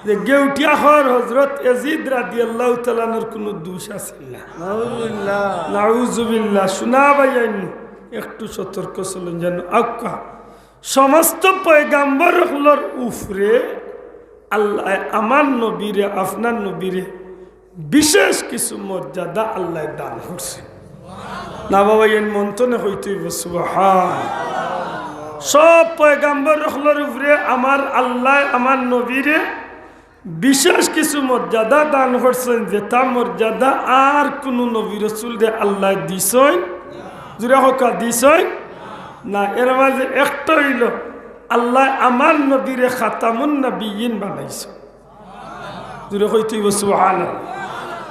যে গেউটিয়া খর হজরত এজিদ রাদিয়াল্লাহু তাআলা আনহুর কুনু দোষ আছিল না। নাউজুবিল্লাহ। নাউজুবিল্লাহ। শোনা ভাই, আইন একটু সতর্ক চলইন যেন। আউক্কা, সমস্ত পয়গাম্বর অকলর উপরে আল্লায় আমার নবীরে, আপনার নবীরে বিশেষ কিছু মর্যাদা আল্লায় দান করছে। না বাবা, এন মন থনে কইতে অইবো সুবহান। সব পয়গাম্বর অকলর উপরে আমার আল্লায় আমার নবীরে বিশেষ কিছু মর্যাদা দান করছইন, যেটা মর্যাদা আর কুনু নবী রসুলরে আল্লায় দিছইন, জুরে কউক্কা, দিছইন না। এর মাঝে একটা অইলো, আল্লায় আমার নবীরে খাতামুন নবিয়্যিন বানাইছইন। জুরে কইতে অইবো সুবহানাল্লাহ।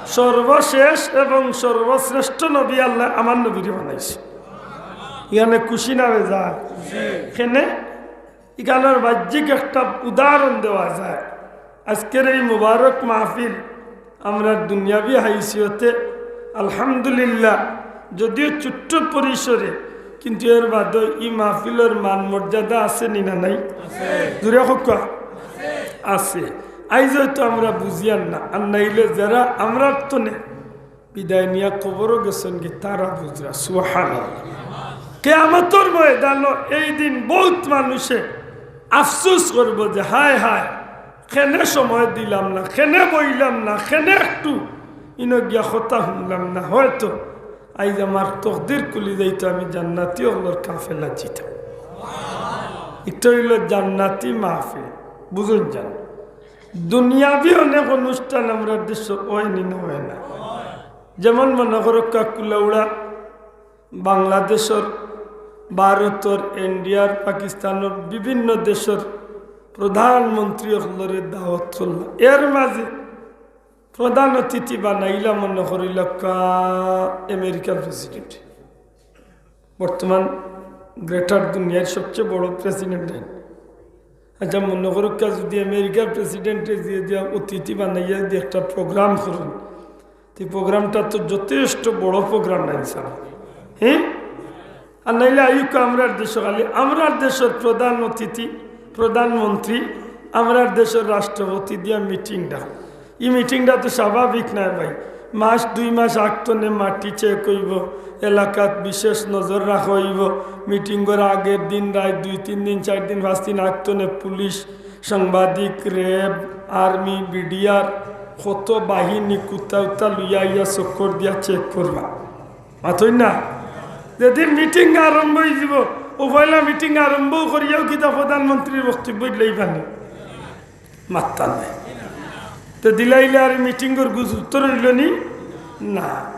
সর্বশেষ এবং সর্বশ্রেষ্ঠ নবী আল্লায় আমার নবীরে বানাইছইন। ইখানে খুশি না বেজার? কেনে? ইখানর বাহ্যিক একটা উদাহরণ দেওয়া যায়। আজকের এই মোবারক মাহফিল, আমরার দুনিয়াবি হাইসিয়তে আলহামদুলিল্লাহ, যদিও ছোট্ট পরিসরে, কিন্তু এর বাদেও ই মাহফিলর মান মর্যাদা আছে নি না নাই? জুরে কউক্কা, আছে। আইজ হয়তো আমরা বুঝিয়ার না, আর নাইলে যারা আমরার থনে বিদায় নিয়া কবরো গেছইন গি, তারা বুঝরা। সুবহানাল্লাহ। কিয়ামতর ময়দানো এই দিন বউত মানুষে আফসোস করবো যে, "হায় হায়, কেনে সময় দিলাম না, কেনে বইলাম না, কেনে একটু ইনো গিয়া কথা হুনলাম না, হয়তো আইজ আমার তকদির খুলি যাইতো, আমি জান্নাতি অকলর কাফেলাত যাইতাম।" ইটা অইলো জান্নাতি মাহফিল, বুঝইন জান। দুনিয়াবি অনেক অনুষ্ঠান আমরার দেশো অয় নি না, অয় না? যেমন মনো করউক্কা কুলাউড়া বাংলাদেশর, ভারতর, ইন্ডিয়ার, পাকিস্তানর বিভিন্ন দেশর প্রধানমন্ত্রী অকলরে দাওয়াত করলা। এর মাঝে প্রধান অতিথি বানাইলা মনো করিলাউক্কা আমেরিকার প্রেসিডেন্ট, বর্তমান গ্রেটার দুনিয়ার সবচেয়ে বড় প্রেসিডেন্ট। আচ্ছা, মনো করউক্কা যদি আমেরিকার প্রেসিডেন্টরে দিয়া দিয়া অতিথি বানাইয়া যদি একটা প্রোগ্রাম করইন, তে প্রোগ্রামটা তো যথেষ্ট বড় প্রোগ্রাম নাইন সাব, হ্যাঁ? আর নাইলে আইউক্কা আমরার দেশো, খালি আমরার দেশর প্রধান অতিথি, প্রধানমন্ত্রী, আমরার দেশর রাষ্ট্রপতি দিয়া মিটিংটা। ই মিটিংটা তো স্বাভাবিক নায় ভাই। মাস দুই মাস আগ থনে মাটি চেক অইবো, এলাকাত বিশেষ নজর রাখা অইবো। মিটিংর আগের দিন, রাইত দুই তিন দিন, চাইর দিন, পাঁচ দিন আগ থনে পুলিশ, সাংবাদিক, র‍্যাব, আর্মি, বিডিআর, কত বাহিনী কুত্তা উত্তা লইয়া আইয়া চক্কর দিয়া চেক করবা। মাতইন না? যেদিন মিটিং আরম্ভ অইযিবো, অউ পয়লা মিটিং আরম্ভ করিয়াউ কিতা প্রধানমন্ত্রীর বক্তব্য লইবা নি? মাত্তা নাই। তে দিলাইলে আর মিটিংর গুজুর তো রইল নি? না।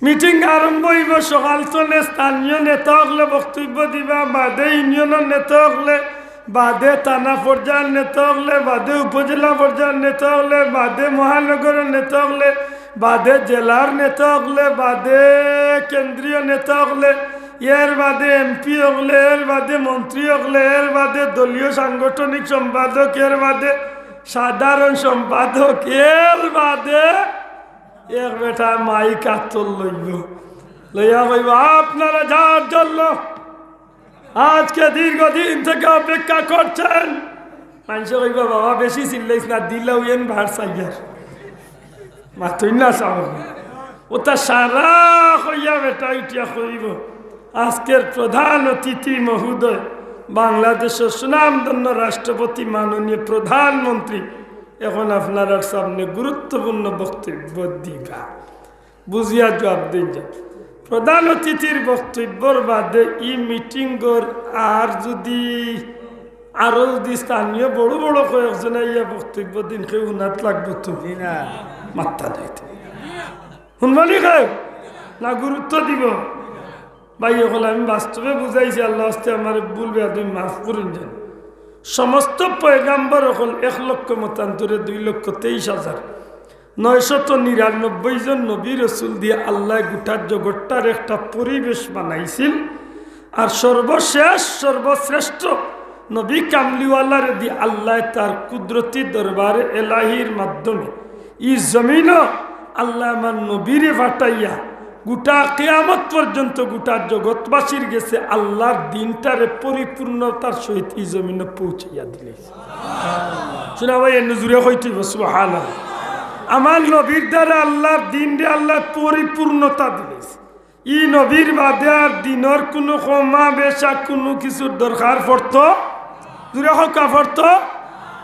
মিটিং আরম্ভ অইবো সকাল তনে, স্থানীয় নেতা অকলে বক্তব্য দিবা, বাদে ইউনিয়নর নেতা অকলে, বাদে থানা পর্যায়র নেতা অকলে, বাদে উপজেলা পর্যায়র নেতা অকলে, বাদে মহানগরর নেতা অকলে, বাদে জেলার নেতা অকলে, বাদে কেন্দ্রীয় নেতা অকলে, এর বাদে এমপি অকলে, এর বাদে মন্ত্রী অকলে, এর বাদে দলীয় সাংগঠনিক সম্পাদক, এর বাদে সাধারণ সম্পাদক, এর বাদে এক বেটা মাইক আতর লইব, লইয়া কইব, "আপনারা যার জন্য আজকে দীর্ঘদিন থেকে অপেক্ষা করছেন।" মানষে কইবা, "বাবা, বেশি চিল্লাইস না, দিলাও এন বার সাইয়ার।" মাতইন না চাও। ওটা সারা কইয়া বেটা উঠিয়া কইব, "আজকের প্রধান অতিথি মহোদয়, বাংলাদেশের সুনামধন্য রাষ্ট্রপতি, মাননীয় প্রধানমন্ত্রী, এখন আপনারার সামনে গুরুত্বপূর্ণ বক্তব্য দিবা।" বুঝিয়া জবাব দেই যা। প্রধান অতিথির বক্তব্যর বাদে ই মিটিংর আর যদি, আরো যদি স্থানীয় বড় বড় কয়েকজন আইয়া বক্তব্য দিন, কেউ হুনাত লাগবো তো? জি না। মাত্তা নাই তো। হুনবানি কেউ? না গুরুত্ব দিব? ভাই অকল, আমি বাস্তবে বুঝাইছি, আল্লাহ আস্তে আমার ভুল বেয়াদবি মাফ করুন যেন। সমস্ত পয়গাম্বর অকল এক লক্ষ মতান্তরে দুই লক্ষ তেইশ হাজার নয়শত নিরানব্বই জন নবী রসুল দিয়া আল্লাহ গোটা জগৎটার একটা পরিবেশ বানাইছিল। আর সর্বশেষ সর্বশ্রেষ্ঠ নবী কামলিওয়ালারে দি আল্লাহ তার কুদরতি দরবারে এলাহির মাধ্যমে ই জমিনও আল্লাহ আমার নবীরে পাঠাইয়া গোটা কিয়ামত পর্যন্ত গোটা জগৎবাসীর গেছে আল্লাহর দিনটারে পরিপূর্ণতার সহিত ই জমিনে পৌঁছাইয়া দিলে। শুনা ভাই, এর নজরে হইতে হইব, সুবহানাল্লাহ। আমার নবীর দ্বারা আল্লাহর দিনরে আল্লাহ পরিপূর্ণতা দিলে। ই নবীর বাদে আর দিনর কোনো কমা বেশা কোনো কিছুর দরকার পড়তো? জুরে হকা পড়তো?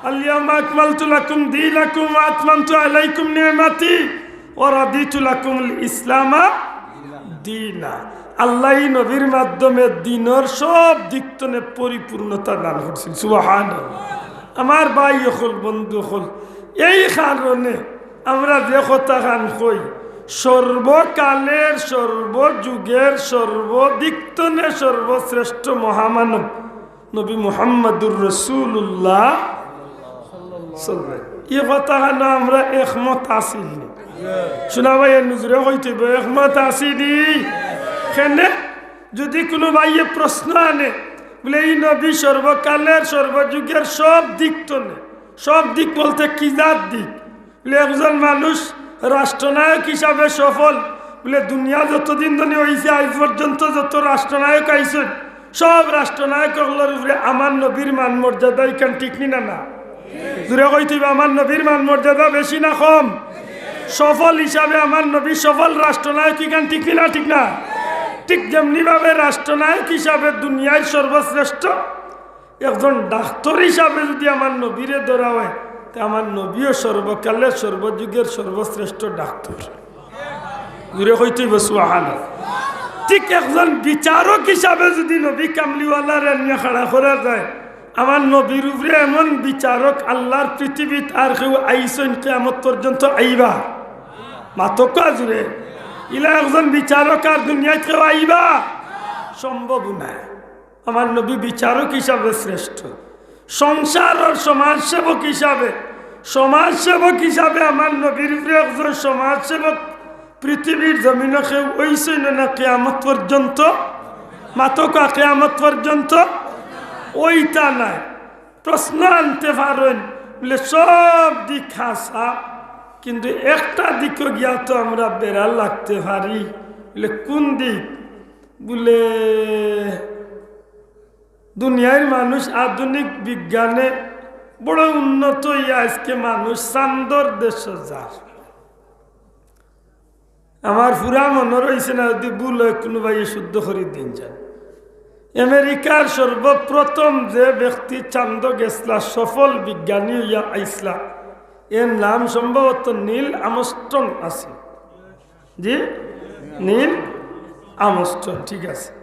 "আল ইয়াউমা আকমালতু লাকুম দীনাকুম ওয়া আতমামতু আলাইকুম নি'মাতি ওয়া রাদিতু লাকুমুল ইসলামা দীনা।" আল্লাহ ই নবীর মাধ্যমে দিনর সব দিক তনে পরিপূর্ণতা দান করছেন। সুবহানাল্লাহ। আমার ভাই অকল, বন্ধু অকল, এই কারণে আমরা যে কথা খান কই, সর্বকালের, সর্বযুগের, সর্বদিক তনে সর্বশ্রেষ্ঠ মহামানব নবী মুহাম্মাদুর রাসূলুল্লাহ সাল্লাল্লাহু আলাইহি ওয়াসাল্লাম। ই কথা খান আমরা একমত আছি নি? শুনা ভাই, এর নজরে হইতে হইব, একমত আছি নি? কেনে? যদি কোনো ভাইয়ে প্রশ্ন আনে, বলে, "ই নবী সর্বকালের, সর্বযুগের সব দিক তনে, সব দিক বলতে কি জাত দিক?" বলে, "একজন মানুষ রাষ্ট্রনায়ক হিসাবে সফল।" বলে, "দুনিয়া যতদিন ধরে হইছে, আজ পর্যন্ত যত রাষ্ট্রনায়ক আইছেন, সব রাষ্ট্রনায়ক অকলর উপরে আমার নবীর মান মর্যাদা ইখান ঠিক নি না, না?" জুরে কইতে হইব, আমার নবীর মান মর্যাদা বেশি না কম? সফল হিসাবে আমার নবী সফল রাষ্ট্রনায়ক, ইখান ঠিক নি না, ঠিক না? ঠিক যেমনি ভাবে রাষ্ট্রনায়ক হিসাবে দুনিয়ার সর্বশ্রেষ্ঠ, একজন ডাক্তার হিসাবে যদি আমার নবীরে ধরা হয়, তে আমার নবীও সর্বকালের সর্বযুগের সর্বশ্রেষ্ঠ ডাক্তার। জুরে কইতে হইব সুবহানাল্লাহ। ঠিক একজন বিচারক হিসাবে যদি নবী কামলিওয়ালারে নিয়া খাড়া করা যায়, আমার নবীর উপরে এমন বিচারক আল্লাহর পৃথিবীত আর কেউ আইছইন কিয়ামত পর্যন্ত আইবা? মাতকা জুরে। ইলা একজন বিচারক আর দুনিয়াত কেউ আইবা? সম্ভব নায়। আমার নবী বিচারক হিসাবে শ্রেষ্ঠ, সংসারর সমাজসেবক হিসাবে, সমাজসেবক হিসাবে আমার নবীর উপরে একজন সমাজসেবক পৃথিবীর জমিনো কেউ অইছইন না কিয়ামত পর্যন্ত। মাতকা, কিয়ামত পর্যন্ত অইতা নায়। প্রশ্ন আনতে পারইন, বলে, "সব দিক হাছা, কিন্তু একটা দিকো গিয়া তো আমরা বেড়া লাগতে পারি।" বলে, "কোন দিক?" বলে, দুনিয়ার মানুষ আধুনিক বিজ্ঞানে বড় উন্নত অইয়া আজকে মানুষ চান্দর দেশো যার। আমার পুরা মনো রইছে না, যদি ভুল হয় কোনো ভাইয়ে শুদ্ধ করি দিন যান। আমেরিকার সর্বপ্রথম যে ব্যক্তি চান্দো গেছলা, সফল বিজ্ঞানী অইয়া আইছলা, এর নাম সম্ভবত নীল আর্মস্ট্রং আছে। জি, নীল আর্মস্ট্রং, ঠিক আছে।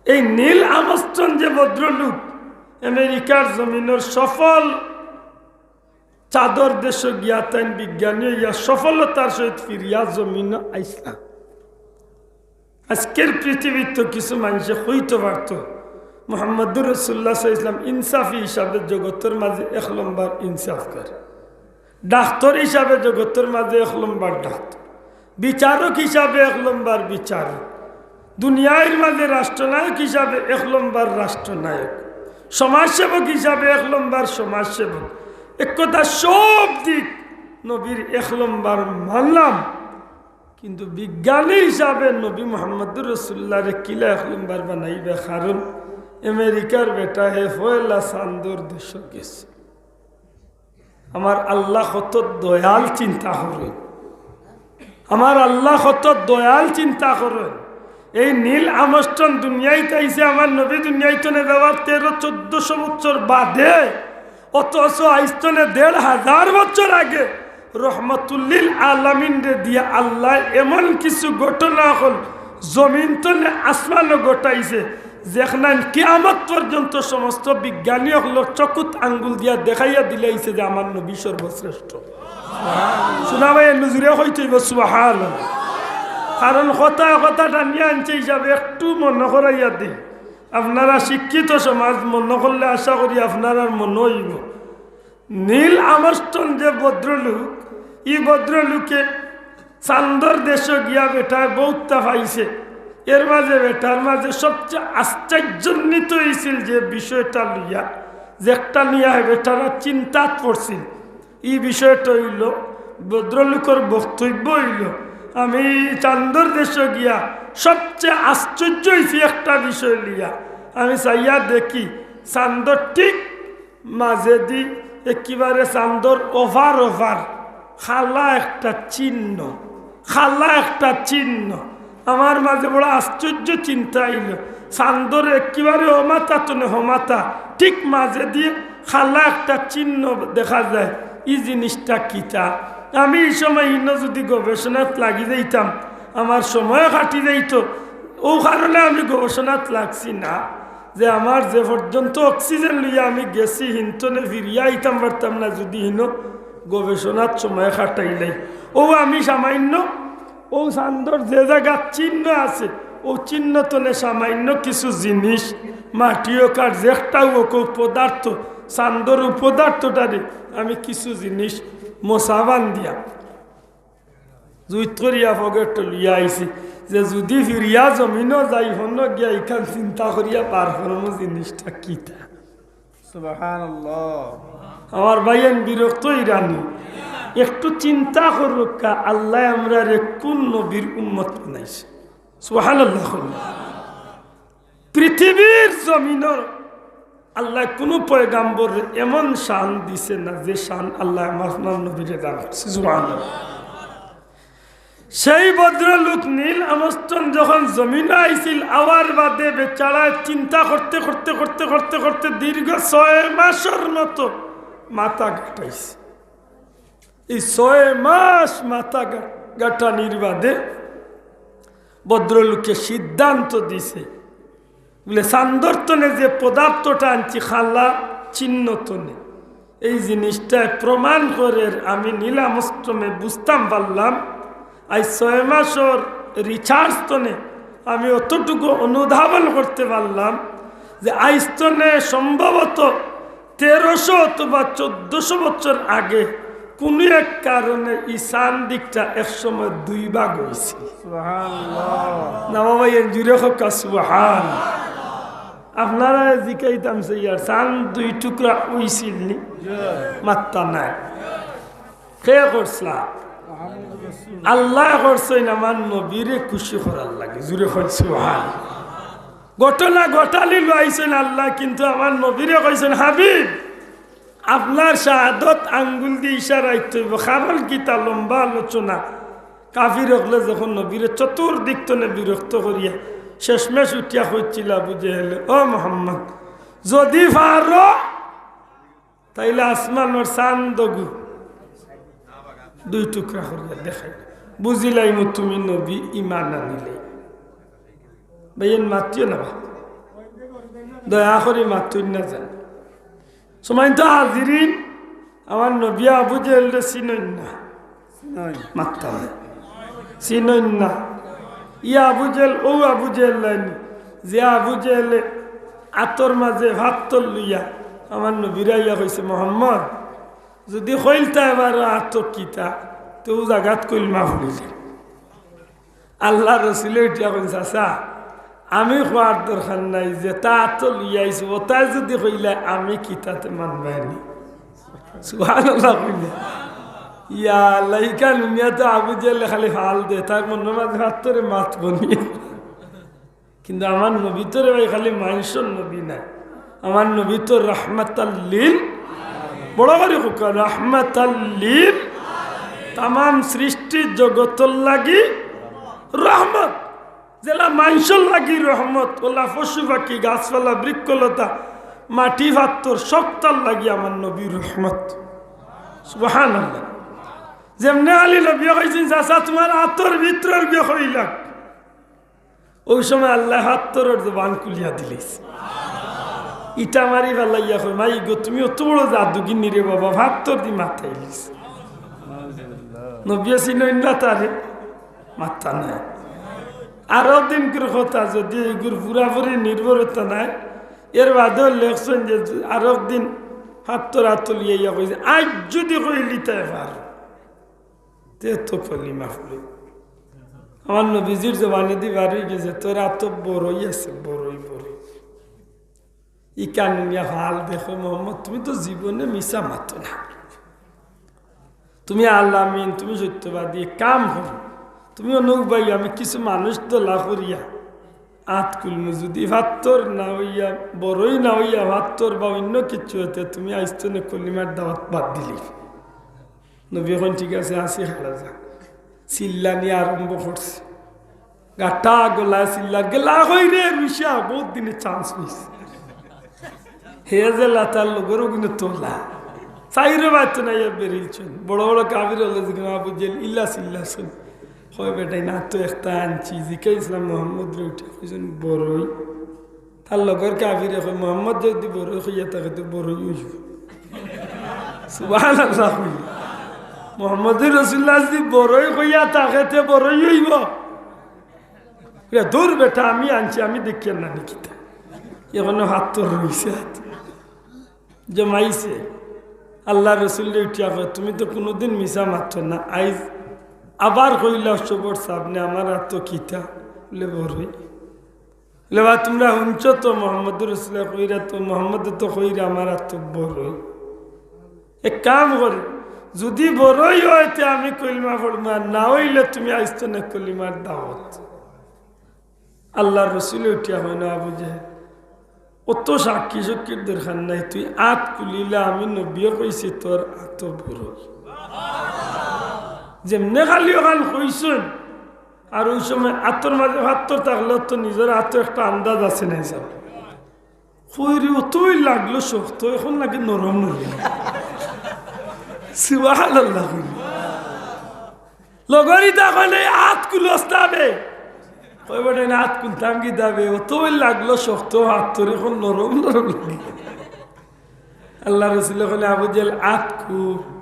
এই নীল আর্মস্ট্রং যে ভদ্রলোক, আমেরিকার জমিনর সফল চাঁদর দেশো গিয়া তাইন বিজ্ঞানী অইয়া সফলতার সহিত ফিরিয়া জমিনো আইছলা। আজকের পৃথিবীত তো কিছু মানষে কইতো পারতো, মুহাম্মদুর রাসূলুল্লাহ সাল্লাল্লাহু আলাইহি ওয়াসাল্লাম ইনসাফি হিসাবে জগতর মাঝে এক লম্বর ইনসাফকার, ডাক্তর হিসাবে জগতর মাঝে এক লম্বর ডাক্তর, বিচারক হিসাবে এক লম্বর বিচারক, দুনিয়ার মাঝে রাষ্ট্রনায়ক হিসাবে এক লম্বর রাষ্ট্রনায়ক, সমাজসেবক হিসাবে এক লম্বর সমাজসেবক। এক কথা, সব দিক নবীর এক লম্বর মানলাম, কিন্তু বিজ্ঞানী হিসাবে নবী মুহাম্মদুর রাসূলুল্লাহরে কিলা এক লম্বর বানাইবা? কারণ আমেরিকার বেটায় পয়লা চান্দর দেশো গেছে। আমার আল্লাহ কত দয়াল, চিন্তা করইন। আমার আল্লাহ কত দয়াল, চিন্তা করইন। এই নীল আর্মস্ট্রং দুনিয়াইত আইছে আমার নবী দুনিয়াইত থনে যাওয়ার তেরো চৌদ্দশো বছর বাদে, অথচ আইজ থনে দেড় হাজার বছর আগে রহমতুল্লিল আলামিনরে দিয়া আল্লায় এমন কিছু ঘটনা অকল জমিন থনে আসমানো ঘটাইছে, যেখান কিয়ামত পর্যন্ত সমস্ত বিজ্ঞানী অকলর চকুত আঙ্গুল দিয়া দেখাইয়া দিলাইছে যে আমার নবী সর্বশ্রেষ্ঠ। শুনা ভাই, এর নজরে কইতে অইবো সুবহানাল্লাহ। কারণ কথা কথা টানিয়া আনছে হিসাবে একটু মনো করাইয়া দেই। আপনারা শিক্ষিত সমাজ, মনো করলে আশা করি আপনারার মনো অইবো। নীল আর্মস্ট্রং যে ভদ্রলোক, ই ভদ্রলোকে চান্দর দেশো গিয়া বেটায় বউততা পাইছে। এর মাঝে বেটার মাঝে সবচেয়ে আশ্চর্যান্বিত অইছিল যে বিষয়টা লইয়া, যেটা নিয়া হে বেটারা চিন্তাত পড়ছিল। ই বিষয়টা অইলো, ভদ্রলোকর বক্তব্য অইলো, "আমি চান্দর দেশো গিয়া সবচেয়ে আশ্চর্য অইছি একটা বিষয় লইয়া। আমি চাইয়া দেখি চান্দর ঠিক মাঝেদি, একেবারে চান্দর ওপার ওপার কালা একটা চিহ্ন, কালা একটা চিহ্ন।" আমার মাঝে বড় আশ্চর্য চিন্তা আইলো। চান্দর একেবারে অমাথা থনে হমাথা, ঠিক মাঝেদি কালা একটা চিহ্ন দেখা যায়। ই জিনিসটা কিতা? আমি ই সময় ইনো যদি গবেষণাত লাগি যাইতাম, আমার সময় কাটি যাইতো। অউ কারণে আমি গবেষণাত লাগছি না। যে আমার যে পর্যন্ত অক্সিজেন লইয়া আমি গেছি, হিনতনে ফিরিয়া আইতাম পারতাম না যদি হিনো গবেষণাত সময় কাটাইলাই। অউ আমি সামান্য, অউ চান্দর যে জাগাত চিহ্ন আছে, অউ চিহ্ন তনে সামান্য কিছু জিনিস, মাটি অউক আর যেকটা অউক, অউ পদার্থ, চান্দর অউ পদার্থটারে আমি কিছু জিনিস মশা বান্ধিয়া জুইত করিয়া পকেটো লইয়া আইছি, যে যুদি ফিরিয়া জমিনো যাই, হনো গিয়া ইখান চিন্তা করিয়া বার করমু জিনিসটা কিতা। সুবহানাল্লাহ। আমার ভাইয়াইন বিরক্ত অইরা নি, একটু চিন্তা করউক্কা, আল্লায় আমরারে কুন নবীর উম্মত বানাইছে। সুবহানাল্লাহ। পৃথিবীর জমিনর আল্লায় কুনু পয়গাম্বররে এমন শান দিছে না, যে শান আল্লায় আমার নবীরে দান করছে। সুবহানাল্লাহ। সেই ভদ্রলোক নীল আর্মস্ট্রং যখন জমিনো আইছিল, আওয়ার বাদে বেচারায় চিন্তা করতে, করতে, করতে, করতে, করতে দীর্ঘ ছয় মাসর মতো মাথা ঘাটাইছে। এই ছয় মাস মাথা ঘা-, ঘাটানির বাদে ভদ্রলোকে সিদ্ধান্ত দিছে, বুলে, চান্দর তনে যে পদার্থটা আনছি, কালা চিহ্ন তনে, এই জিনিসটায় প্রমাণ করের আমি নীল আর্মস্ট্রংয়ে বুঝতাম পারলাম, আইজ ছয় মাসর research তনে আমি অতটুকু অনুধাবন করতে পারলাম যে আইজ তনে সম্ভবত তেরোশো অথবা চৌদ্দশো বছর আগে কুনু এক কারণে ই চান দিকটা এক সময় দুই ভাগ অইছিল। সুবহানাল্লাহ। না বাবা, এ জুরে কউক্কা সুবহান। আপনারারে জিকাইতাম চাইয়ার, চান দুই টুকরা অইছিল নি? মাত্তা নাই। কে করছলা? আল্লায় করছইন আমার নবীরে খুশি করার লাগি। জুরে কইন সুবহান। ঘটনা ঘটালি লইছইন আল্লায়, কিন্তু আমার নবীরে কইছইন, "হাবিব, আপনার শাহাদত আঙ্গুল দি ইশারা অইতো অইবো।" কারণ কিতা? লম্বা আলোচনা। কাফির অকলে যখন নবীরে চতুর্দিক তনে বিরক্ত করিয়া শেষমেশ উঠিয়া কইছিল আবু জেহেলে, "ও মোহাম্মদ, যুদি পারো তাইলে আসমানর চান্দগু দুই টুকরা করিয়া দেখাই, বুঝিলাইমু তুমি নবী, ইমান আনিলে।" ভাইয়াইন মাতিও না বা, দয়া করি মাতইন না যান। সম্মানিত হাজিরিন, আমার নবী আবু জেহেলরে চিনইন না, মাত্তা নাই, চিনইন না। ই আবু জেহেল, অউ আবু জেহেল নায়নি, যে আবু জেহেলে আতর মাঝে ফাত্তর লইয়া আমার নবীরে আইয়া কইছে, "মোহাম্মদ, যুদি কইলতায় পারো আতো কিতা, তে অউ জাগাত কইলমা পড়িলে।" আল্লার রসুলে উঠিয়া কইন, "চাচা, আমি কওয়ার দরকার নাই, যেতা আতো লইয়া আইছো, অতায় যুদি কইলায় আমি কিতা, তে মানবায়নি।" সুবহানাল্লাহ কইলা। ইয়া আল্লাহ, ইখান হুনিয়া তো আবু জেহেলে খালি ফাল দে, তার মনর মাঝে ফাত্তরে মাতবো নি। কিন্তু আমার নবী তো রে ভাই খালি মানষর নবী নায়, আমার নবী তো রাহমাতাল লিল, বড় করি কউক্কা, রাহমাতাল লিল, তামাম সৃষ্টি জগতর লাগি রহমত। যেলা মানষর লাগি রহমত, অউলা পশু পাখি, গাছপালা, বৃক্ষলতা, মাটি ফাত্তর, সবতার লাগি আমার নবী রহমত। সুবহানাল্লাহ। যেমনে আলী নবী কইছইন, "চাচা, তুমার আতর ভিতরর গিয়া কইলাম।" অউ সময় আল্লায় ফাত্তরর জবান খুলিয়া দিলাইছে। ইটা মারি ফালাইয়া কয়, "মাই গো, তুমি অত বড় জাদুগিন্নি রে বাবা, ফাত্তর দি মাতাইলিছো।" নবীয়ে চিনইন না তারে, মাত্তা নাই। আরক দিনকুর কথা, যুদি ইগুর পুরাপুরি নির্ভরতা নাই, এর বাদেও লেখছইন যে আরক দিন ফাত্তর আতো লইয়া কইছে, "আইজ যুদি কইলিতায় পারো, তে তো কলিমা পড়ি।" আমার নবীজির জবানেদি বার অইগেছে, "তোর আতো বড়ই আছে, বড়ই, বড়ই।" ইখান হুনিয়া ফাল দে, কয়, "মোহাম্মদ, তুমি তো জীবনে মিছা মাতো না। তুমি আল আমিন, তুমি সত্যবাদী, এক কাম করো। তুমি অনো উবাইও, আমি কিছু মানুষ দলা করিয়া আত খুলমু, যুদি ফাত্তর না অইয়া, বড়ই না অইয়া ফাত্তর বা অইন্য কিচ্ছু অইতে, তুমি আইজ থনে কলিমার দাওয়াত বাদ দিলাইও।" নবীয়ে কইন, "ঠিক আছে, আছি খাড়া যা।" চিল্লানি আরম্ভ করছে। গাটা গলায় চিল্লার, "গেলা কই রে রুশা, বউত দিনে chance পাইছি।" হে যেলা তার লগর অগুইন তো অলা। চাইরো বাইত্ত নাইয়া বেরিলছইন। বড় বড় কাফির অকলে জিগাইন, "আবু জেহেল, ইলা চিল্লাছইন?" কয়, "বেটাইন, আতো একটা আনছি।" জিকাইছলা মোহাম্মদরে, উঠিয়া কইছইন, "বড়ই।" তার লগর কাফিরে কয়, "মোহাম্মদে যুদি বড়ই কইয়া থাকে, তে বড়ই অইবো।" সুবহানাল্লাহ কইন। মোহাম্মদুর রাসূলুল্লাহ যুদি বড়ই কইয়া থাকে, তে বড়ই অইবো। "দূর বেটা, আমি আনছি, আমি দেখিয়ার না নি কিতা।" অখনো ফাত্তর রইছে, আত জমাইছে। আল্লার রসুলরে উঠিয়া কয়, "তুমি তো কুনুদিন মিছা মাতো না, আইজ আবার কইলাও সবর সামনে, আমার আতো কিতা?" বলে, "বড়ই।" বলে, "বা তুমরা হুনছো তো মোহাম্মদুর রাসূলুল্লাহ কইরা তো, মোহাম্মদে তো কইরা আমার আতো বড়ই। এক কাম করি, যুদি বড়ই অয় তে আমি কলিমা পড়মু, আর না অইলে তুমি আইজ থনে কলিমার দাওয়াত।" আল্লার রসুলে উঠিয়া কইন, "আবু জেহেল, অত সাক্ষী সাক্ষীর দরকার নাই, তুই আত খুলিলা, আমি নবীয়ে কইছি তোর আতো বড়ই।" যেমনে খালি অখান কইছইন, আর অউ সময় আতর মাঝে ফাত্তর থাকলে তো নিজর আতো একটা আন্দাজ আছে না, হিসাব। কই রে, অতই লাগলো শক্ত, অখন লাগে নরম নরম। সুবহানাল্লাহ কইন। লগর ইতা কইলে, "আত খুলস না বে।" কয়, "বেটাইন, আত খুলতাম কিতা বে? অতই লাগলো শক্ত, ফাত্তর অখন নরম নরম লাগে।" আল্লার রসুলে কইলে, "আবু জেহেল, আত খুল।"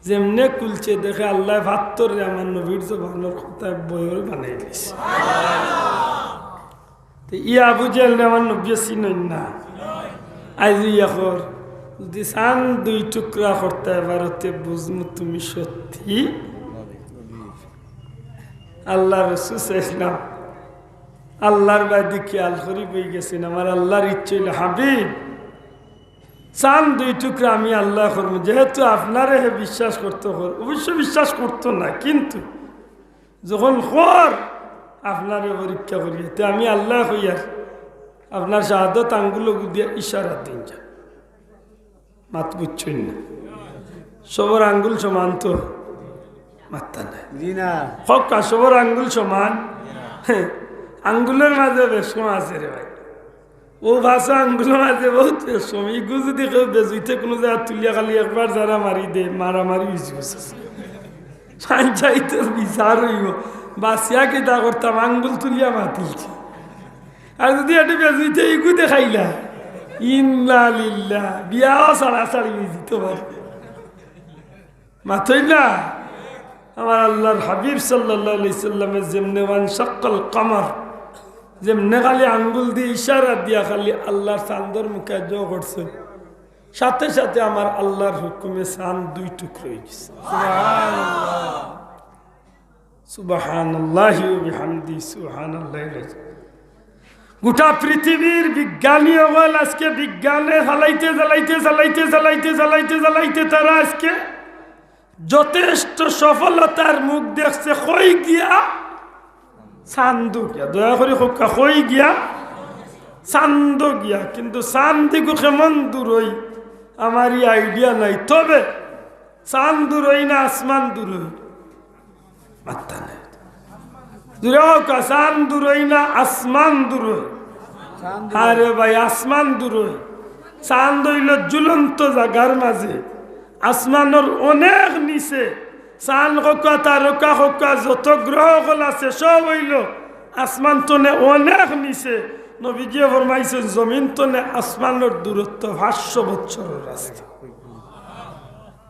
যেমনে খুলছে, দেখে আল্লায় ফাত্তররে আমার নবীর জবানর কথায় বড়ই বানাই দিছে। তে ই আবু জেহেলরে আমার নবীয়ে চিনইন না। আইজ ইয়া কর, যুদি চান দুই টুকরা করতায় পারো, তে বুঝমু তুমি সত্যি। আল্লার রসুল সাল্লাল্লাহু আলাইহি ওয়াসাল্লাম আল্লার বায়দি খিয়াল করি বই গেছইন, আমার আল্লার ইচ্ছা অইলো, "হাবিব, চান দুই টুকরা আমি আল্লায় করমু, যেহেতু আপনারে হে বিশ্বাস করতো কর।" অবশ্য বিশ্বাস করতো না, কিন্তু যখন কর, আপনারে পরীক্ষা করি, তে আমি আল্লায় কইয়ার, আপনার শাহাদত আঙ্গুল অগু দিয়া ইশারা দিন যা। মাত বুঝছইন না? সবর আঙ্গুল সমান তো? মাত্তা নাই। জি না। কউক্কা, সবর আঙ্গুল সমান? আঙ্গুলর মাঝে বেশকম আছে রে ভাই। অউ পাঁচো আঙ্গুলর মাঝে বউত বেশকম। ইগু যুদি কেউ বেজুইতে কুনু জাগাত তুলিয়া খালি একবার যারা মারি দে, মারামারি অইযিবো। পঞ্চায়েতর বিচার অইবো। বাচিয়া কিতা করতাম, আঙ্গুল তুলিয়া মাতিলছি। আর যুদি এটু বেজুইতে ইগু দেখাইলা, ইন্না লিল্লাহ, বিয়াও ছাড়াছাড়ি অইযিতো পারে। মাতইন না? আমার আল্লাহর হাবিব সাল্লাল্লাহু আলাইহি সাল্লামে যেমনে ওয়ানশাক্কাল কামার, যেমনে খালি আঙ্গুল দি ইশারা দিয়া খালি আল্লাহর চান্দর মুখে জো করছে, সাথে সাথে আমার আল্লাহর হুকুমে চান্দ দুই টুকরো অই গেছে। সুবহানাল্লাহি ওয়া বিহামদি, সুবহানাল্লাহিল আযীম। গোটা পৃথিবীর বিজ্ঞানী অকল আজকে বিজ্ঞানে চালাইতে, চালাইতে, চালাইতে, চালাইতে, চালাইতে, চালাইতে তারা আজকে যথেষ্ট সফলতার মুখ দেখছে। কই গিয়া? চান্দো গিয়া। দয়া করি কউক্কা, কই গিয়া? চান্দো গিয়া। কিন্তু চান্দ ইগু কেমন দূরই আমার ই idea নাই। তবে চান্দ দূরই না আসমান দূরই? মাত্তা নাই। জুরে কউক্কা, চান্দ দূরই না আসমান দূরই? আরে ভাই, আসমান দূরই। চান্দ অইলো ঝুলন্ত জাগার মাঝে, আসমানর অনেক নিচে। চান্দ কউক্কা, তারকা কউক্কা, যত গ্রহ অকল আছে, সব অইলো আসমান তনে অনেক নিচে। নবীজিয়ে ফরমাইছইন, জমিন তনে আসমানর দূরত্ব পাঁচশো বছরর রাস্তা।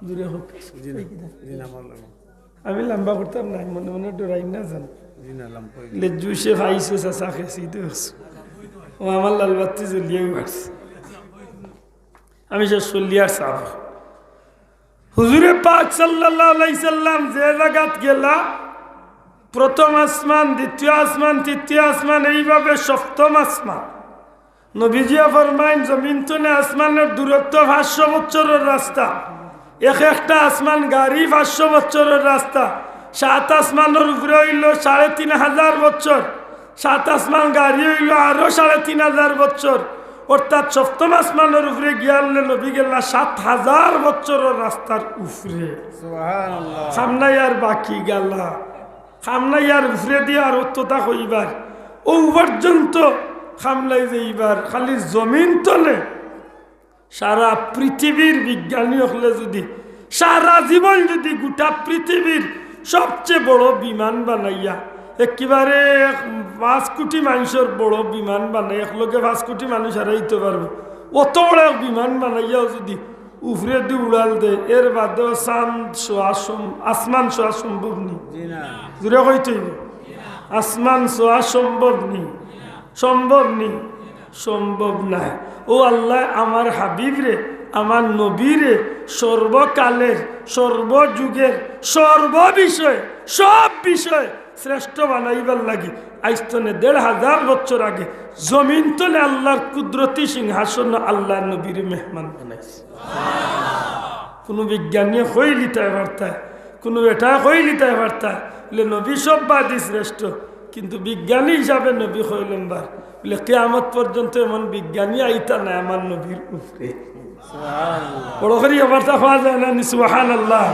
জুরে কউক্কা। জি না, জি না, আমার লাগে। আমি লম্বা করতাম না, মনে মনে ডরাই না জান। জি না, লম্বা অইলে। লেজু সে পাইছো, চাচা খেছি তো। ও আমার লাল বাত্তি জ্বলিয়া উঠছে। আমি সে চলিয়ার সাব। হুজুরে পাক সাল্লাল্লাহু আলাইহি সাল্লাম যে জাগাত গেলা, প্রথম আসমান, দ্বিতীয় আসমান, তৃতীয় আসমান, এইভাবে সপ্তম আসমান। নবীজিয়ে ফরমাইন, জমিন তনে আসমানর দূরত্ব পাঁচশো বছরর রাস্তা। এক একটা আসমান গাড়ি পাঁচশো বছরর রাস্তা। সাত আসমানর উপরে অইলো সাড়ে তিন হাজার বছর। সাত আসমান গাড়ি অইলো আরো সাড়ে তিন হাজার বছর। অর্থাৎ সপ্তম আসমানর উপরে গিয়ালে নবী গেলা সাত হাজার বছরর রাস্তার উপরে। সুবহানাল্লাহ। সামনে আর বাকি গেলা। সামনে আর উপরেদি আর অততা কইবার, অউ পর্যন্ত সামনে যাইবার, খালি জমিন তনে। সারা পৃথিবীর বিজ্ঞানী অকলে যুদি সারা জীবন যুদি গোটা পৃথিবীর সবচেয়ে বড় বিমান বানাইয়া, একেবারে এক পাঁচ কোটি মানুষর বড় বিমান বানাই, একলগে পাঁচ কোটি মানুষ হারাইতে পারবো, অত বড় এক বিমান বানাইয়াও যুদি উপরেদি উড়াল দেয়, এর বাদেও চান্দ ছোঁয়া সম-, আসমান ছোঁয়া সম্ভব নি। জি না। জুরে কইতে অইবো, আসমান ছোঁয়া সম্ভব নি, সম্ভব নি, সম্ভব নায়। ও আল্লায় আমার হাবিবরে, আমার নবীরে সর্বকালের, সর্বযুগের, সর্ববিষয়ে, সব বিষয়ে শ্রেষ্ঠ বানাইবার লাগি আইজ তনে দেড় হাজার বছর আগে জমিন তনে আল্লাহর কুদরতি সিংহাসন আল্লাহর নবীরে মেহমান বানাইছে। কুনু বিজ্ঞানীয়ে কইলিতায় পারতায়, কুনু বেটায় কইলিতায় পারতায়, বলে নবী সব বাদী শ্রেষ্ঠ, কিন্তু বিজ্ঞানী হিসাবে নবী কয় নম্বর। বলে কিয়ামত পর্যন্ত এমন বিজ্ঞানী আইতা নায় আমার নবীর উপরে। বড় করি আবার তা পাওয়া যায় না নি, সুবহানাল্লাহ।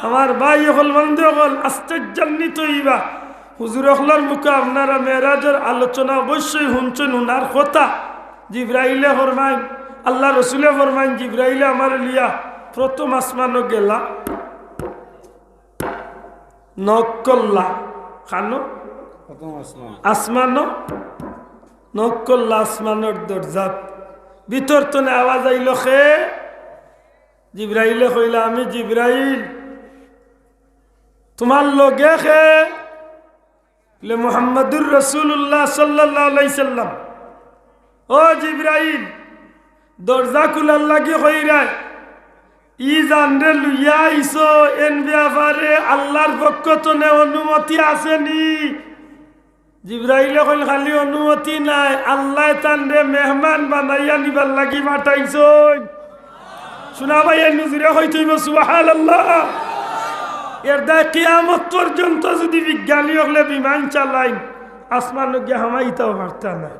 আমার ভাই অকল, বন্ধু অকল, আশ্চর্যান্বিত অইবা। হুজুর অকলর মুখে আপনারা মেরাজর আলোচনা অবশ্যই হুনছইন, হুনার কথা। জিব্রাইলে ফরমাইন, আল্লাহ রসুলে ফরমাইন, জিব্রাইলে আমারে লইয়া প্রথম আসমানো গেলা, knock করলা। কানো? প্রথম আসমান। আসমানো knock করলা, আসমানর দরজাত। ভিতর তনে আওয়াজ আইলো, "কে?" জিব্রাইলে কইলা, "আমি জিব্রাইল।" "তুমার লগে কে?" বলে, "মুহাম্মাদুর রাসূলুল্লাহ সাল্লাল্লাহু আলাইহি সাল্লাম।" "ও জিব্রাইল, দরজা খুলার লাগি কইরায়, ই জানরে লইয়া আইছো, এন ব্যাপারে আল্লাহর পক্ষ তনে অনুমতি আছে নি?" জিব্রাইলে কইল, "খালি অনুমতি নায়, আল্লায় তানরে মেহমান বানাইয়া নিবার লাগি পাঠাইছইন।" শুনা ভাই, এর নজরে কইতে অইবো সুবহানাল্লাহ। এর দায় কিয়ামত পর্যন্ত যুদি বিজ্ঞানী অকলে বিমান চালাইন, আসমানো গিয়া হামাইতাও পারতা নায়।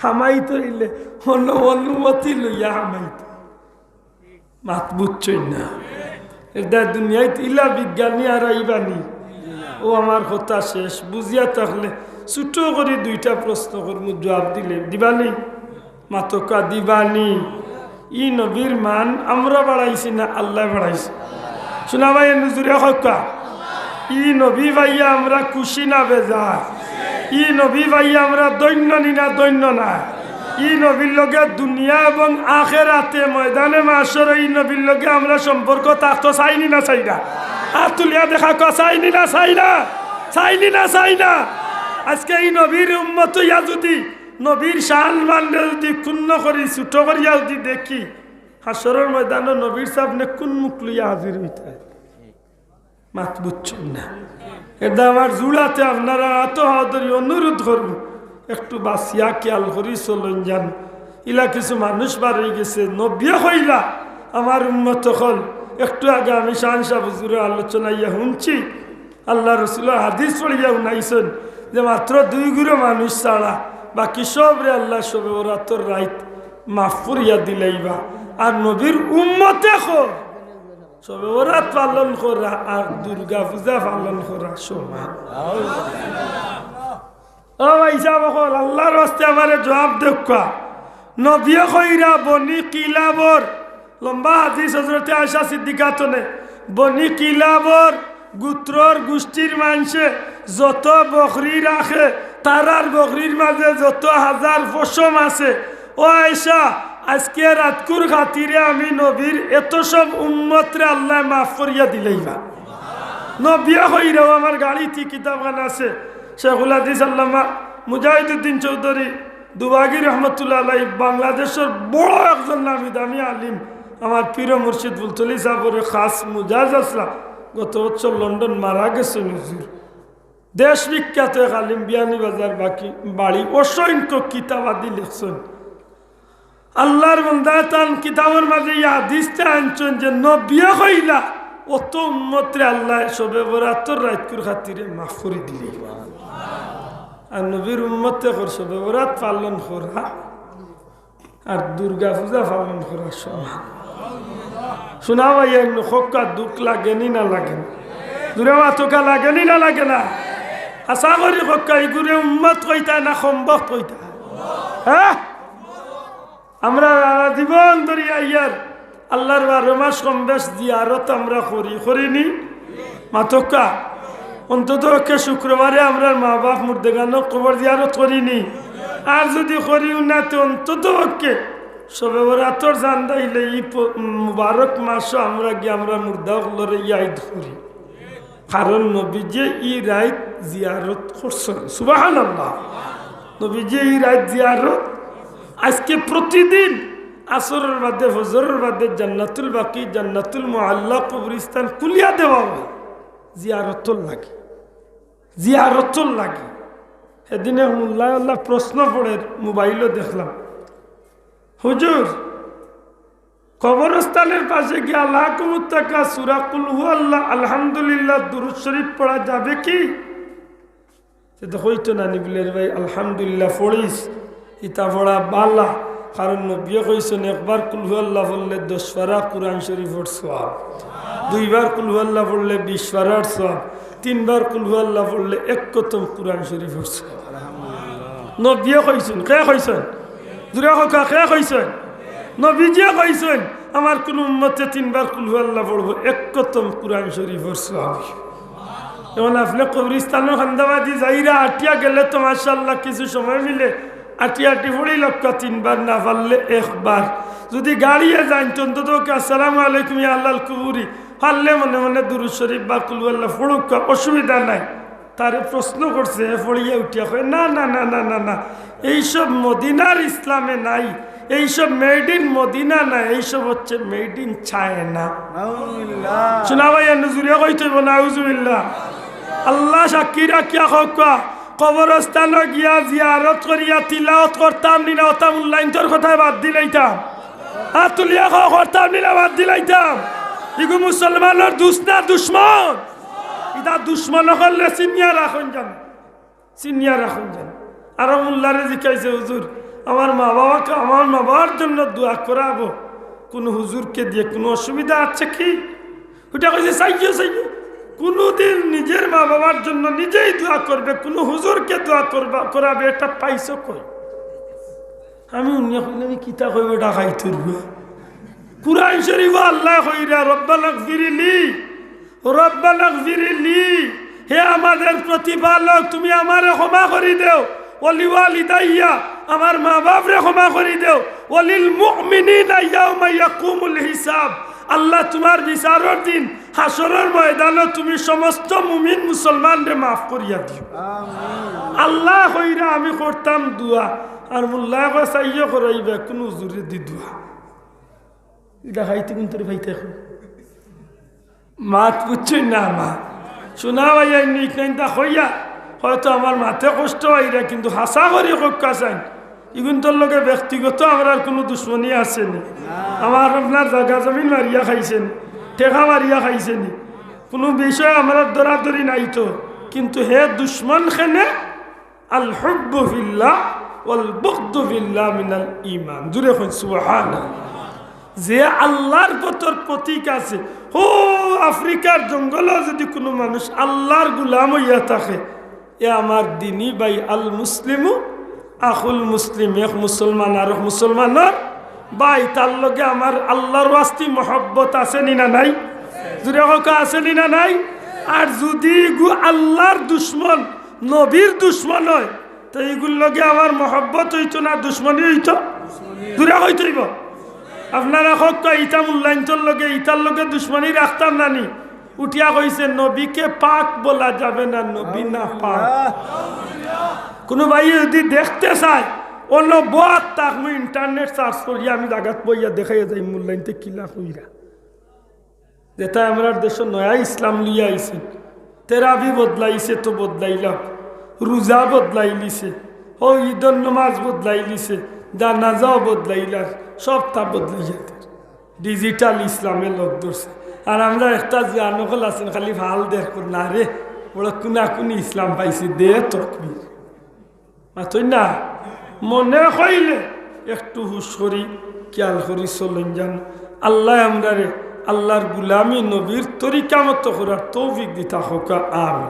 হামাইতে অইলে অন্য অনুমতি লইয়া হামাইতা। মাত বুঝছইন না? এর দায় দুনিয়াত ইলা বিজ্ঞানী আর আইবা নি? ও আমার কথা শেষ। বুঝিয়া থাকলে ছোট করি দুইটা প্রশ্ন করমু, জুয়াব দিলে দিবা নি? মাতকা দিবা নি? ই নবীর মান আমরা বাড়াইছি না আল্লায় বাড়াইছে? শুনা ভাই, এর নজরে কউক্কা। ই নবী পাইয়া আমরা খুশি না বেজার? ই নবী পাইয়া আমরা ধন্য নি না ধন্য নায়? ই নবীর লগে দুনিয়া এবং আখেরাতে ময়দানে মাশর ই নবীর লগে আমরা সম্পর্ক থাকতো চাইনি না চাই না? আত তুলিয়া দেখা কও, চাইনি না চাই না? চাইনি না চাই না? আজকে ই নবীর উম্মত অইয়া যুদি নবীর শান মানরে যুদি ক্ষুণ্ণ করি, ছোট করিয়া যুদি দেখি, হাশরর ময়দানো নবীর সামনে কুন মুখ লইয়া হাজির অইতা? মাত বুঝছইন না। এরদায় আমার জুড়াতে আপনারার আতো হাত ধরি অনুরোধ করমু, একটু বাচিয়া খিয়াল করি চলইন যান। ইলা কিছু মানুষ বার অইগেছে, নবিয়ে কইলা, আমার উম্মত অকল, একটু আগে আমি শান সাব হুজুরর আলোচনা ইয়া হুনছি, আল্লার রসুলর হাদিস পড়িয়া হুনাইছইন যে মাত্র দুই গুরু মানুষ ছাড়া বাকি সবরে আল্লায় শবে বরাতর রাইত মাফ করিয়া দিলাইবা। আর নবীর উম্মতে কর শবে বরাত পালন করা আর দুর্গা পূজা পালন করা সমান। ও ভাইসাব অকল, আল্লার ওয়াস্তে আমারে জুয়াব দেউক্কা। নবিয়ে কইরা বনি কিলাবর লম্বা হাদিস হজরতে আয়েশা সিদ্দিকা থনে, বনি কিলাবর গুত্রর গুষ্টির মানষে যত বকরি রাখে, তারার বকরির মাঝে যত হাজার পশম আছে, ও আয়েশা, আজকে রাইতকুর খাতিরে আমি নবীর এত সব উম্মতরে আল্লায় মাফ করিয়া দিলাইবা। নবিয়ে কইরা, ও আমার গাড়িত ই কিতাবখান আছে, শেখুল হাদিস আল্লামা মুজাহিদুদ্দিন চৌধুরী দুবাগি রহমতুল্লাহ আলাইহি, বাংলাদেশর বড় একজন নামি দামি আলিম, আমার পীর মুর্শিদ ফুলতলি সাবর খাস মুজাজ আছলা, গত বছর লন্ডন মারা গেছইন হুজুর। দেশ বিখ্যাত এক আলিম, বিয়ানীবাজার বাকি বাড়ি, অসংখ্য কিতাবাদি লেখছইন। আল্লার বন্দায় তান কিতাবর মাঝে ই হাদিসটা আনছইন যে নবিয়ে কইলা, অত উম্মতরে আল্লায় শবে বরাতর রাইতকুর খাতিরে মাফ করি দিলাইবা। আর নবীর উম্মতে কর শবে বরাত পালন করা আর দুর্গা পূজা পালন করা সমান। শুনা ভাই, এমনে কউক্কা দুখ লাগেনি না লাগে না? জুরে মাতউক্কা, লাগেনি না লাগে না? আশা করি কউক্কা, ইগুরে উম্মত কইতা না কমবখত কইতা? হ্যাঁ? আমরা সারা জীবন ধরি আইয়ার আল্লার বারো মাস কম বেশ জিয়ারত আমরা করি, করিনি? মাতউক্কা, অন্তত পক্ষে শুক্রবারে আমরার মা বাপ মুর্দেগানর কবর জিয়ারত করিনি? আর যুদি করিও না, তে অন্তত পক্ষে শবে বরাতর চান্দা আইলে ই প-, মুবারক মাসো আমরা গিয়া আমরা মুর্দা অকলরে ইয়াদ করি। কারণ নবীজিয়ে ই রাইত জিয়ারত করছইন। সুবহানাল্লাহ। নবীজিয়ে ই রাইত জিয়ারত, আজকে প্রতিদিন আসরর বাদে, ফজরর বাদে জান্নাতুল বাকি, জান্নাতুল মুআল্লা কবরস্থান খুলিয়া দেওয়া অয় জিয়ারতর লাগি, জিয়ারতর লাগি। এদিনে মোল্লায় আল্লাহ প্রশ্ন পড়ের, মোবাইলো দেখলাম, হুজুর, কবরস্থানর পাশে গিয়া আল্লাহ কুমুত্তাকা সূরা কুল হু আল্লাহ, আলহামদুলিল্লাহ, দুরূদ শরীফ পড়া যাবে কি? তে তো কইতো না নি বুলে, "রে ভাই, আলহামদুলিল্লাহ পড়িস, ইতা পড়া বালা।" কারণ নবীয়ে কইছইন, একবার কুল হু আল্লাহ পড়লে দশ পারা কুরআন শরীফর সওয়াব, দুইবার কুল হু আল্লাহ পড়লে বিশ পারার সওয়াব, তিনবার কুল হু আল্লাহ পড়লে এক খতম কুরআন শরীফর সওয়াব। নবীয়ে কইছইন, কে কইছইন? জুরে কউক্কা, কে কইছইন? নবীজিয়ে কইছইন, "আমার কুনু উম্মতে তিনবার কুল হু আল্লাহ পড়বো, এক খতম কুরআন শরীফর সওয়াব।" এখন আপনে কবরস্থানর কান্দাবাদি যাইরা আটিয়া গেলে তো মাশাআল্লাহ কিছু সময় মিলে আটি আটি পড়িলাউক্কা তিনবার, না পারলে একবার। যুদি গাড়িয়ে যাইন তো অন্তত পক্ষে আসসালামু আলাইকুম ইয়া আহলাল কুবুরি, পারলে মনে মনে দুরূদ শরীফ বা কুল হু আল্লাহ পড়উক্কা, অসুবিধা নাই। তারে প্রশ্ন করছে, হে পড়িয়া উঠিয়া কয়, "না, না, না, না, না, না, এইসব মদিনার ইসলামে নাই, এইসব made in মদিনা না, এইসব হচ্ছে made in China।" নাউজুবিল্লাহ। শুনা ভাই, এমনে জুরে কইতে অইবো, নাউজুবিল্লাহ। আল্লাহ সাক্ষী রাখিয়া কউক্কা, কবরস্থানো গিয়া জিয়ারত করিয়া তিলাওত করতাম নি না, অতা মোল্লাইন্তর কথায় বাদ দিলাইতাম। আত তুলিয়া কও, করতাম নি না বাদ দিলাইতাম। ইগু মুসলমানর দুস্ত না দুশমন? ইতা দুশমন অকলরে চিনিয়া রাখইন যান, চিনিয়া রাখইন যান। আরো মোল্লারে জিকাইছে, "হুজুর, আমার মা বাবাকে, আমার মা বাবার জন্য দোয়া করাবো, কুনু হুজুরকে দিয়ে কুনু অসুবিধা আছে কি?" ওটা কইছে, "চাইও, চাইও, কুনুদিন নিজের মা বাবার জন্য নিজেই দোয়া করবে, কুনু হুজুরকে দোয়া করবা, করাবে, এটা পাইছো কই?" আমি হুনিয়া কইলাম, "ই কিতা কইবো, ডাকাইতর পুয়া?" কুরআন শরীফো আল্লায় কইরা, "রব্বানাগফিরলি, রব্বানাগফিরলি, হে আমাদের প্রতিপালক, তুমি আমারে ক্ষমা করি দেও, ওয়ালিওয়ালিদাইয়া, আমার মা বাপরে ক্ষমা করি দেও। ওয়ালিল মুমিনিনা ইয়াউমা ইয়াকুমুল হিসাব। আল্লাহ, তুমার বিচারর দিন হাশরর ময়দানো তুমি সমস্ত মুমিন মুসলমানরে মাফ করিয়া দিও। আল্লাহ কইরা আমি করতাম দোয়া, আর মোল্লায় কয় চাইও করাইবা, কুনু হুজুরে দি দোয়া। ইটা খাইতে কুন তরি পাইতে এখন? মাত বুঝছইন না আমার? শোনা ভাই, এই নিক নাইনটা কইয়া হয়তো আমার মাতে কষ্ট অইরা, কিন্তু হাছা করি কউক্কা চাইন। ইগুনতর লগে ব্যক্তিগত আমরার কুনু দুশমনি আছে নি? আমার আপনার জাগা জমিন মারিয়া খাইছে নি? টেকা মারিয়া খাইছে নি? কুনু বিষয়ে আমরার দরাদরি নাই তো, কিন্তু হে দুশমন খেনে আল হুব্বু ফিল্লাহ ওয়াল বুগদু ফিল্লাহ মিনাল ঈমান। জুরে কইন সুবহানাল্লাহ। যে আল্লাহর পথর পথিক আছে, হো আফ্রিকার জঙ্গলো যুদি কুনু মানুষ আল্লাহর গুলাম অইয়া থাকে, এ আমার দিনী ভাই, আল মুসলিমু আখুল মুসলিম, এক মুসলমান আরক মুসলমানর ভাই, তার লগে আমার আল্লাহর ওয়াস্তি মহব্বত আছে নি না নাই? জুরে কউক্কা আছে নি না নাই? আর যুদি ইগু আল্লাহর দুশমন, নবীর দুশমন অয়, তে ইগুর লগে আমার মহব্বত অইতো না দুশমনি অইতো? জুরে কইতে অইবো। আপনারা কউক্কা ইতা মোল্লাইন্তর লগে, ইতার লগে দুশমনি রাখতাম না নি? উঠিয়া কইছে, "নবীকে পাক বলা যাবে না, নবী না পাক।" কুনু ভাই যুদি দেখতে চায়, অনো বওয়াত থাক, মুই internet search করিয়া আমি জাগাত বইয়া দেখাইয়া যাইমু মোল্লাইন্তে কিলা কইরা। যেটা আমরার দেশো নয়া ইসলাম লইয়া আইছে, তেরাবি বদলাইছে তো বদলাইলাম, রোজা বদলাইলিছে, ও ইদর নমাজ বদলাইলিছে, জানাজাও বদলাইলার, সবতা বদলাইয়া দের। Digital ইসলামে লগ ধরছে। আর আমরা একটা যে আনকল আছেন, খালি ফাল দের কর না রে, ওরা কুনাকুনি ইসলাম পাইছে, দে তকবীর। মাতইন না, মনে কইলে একটু হুশ করি, খেয়াল করি চলইন যান। আল্লায় আমরারে আল্লাহর গুলামি নবীর তরিকা মতো করার তৌফিক দিতা কউক্কা, আমিন।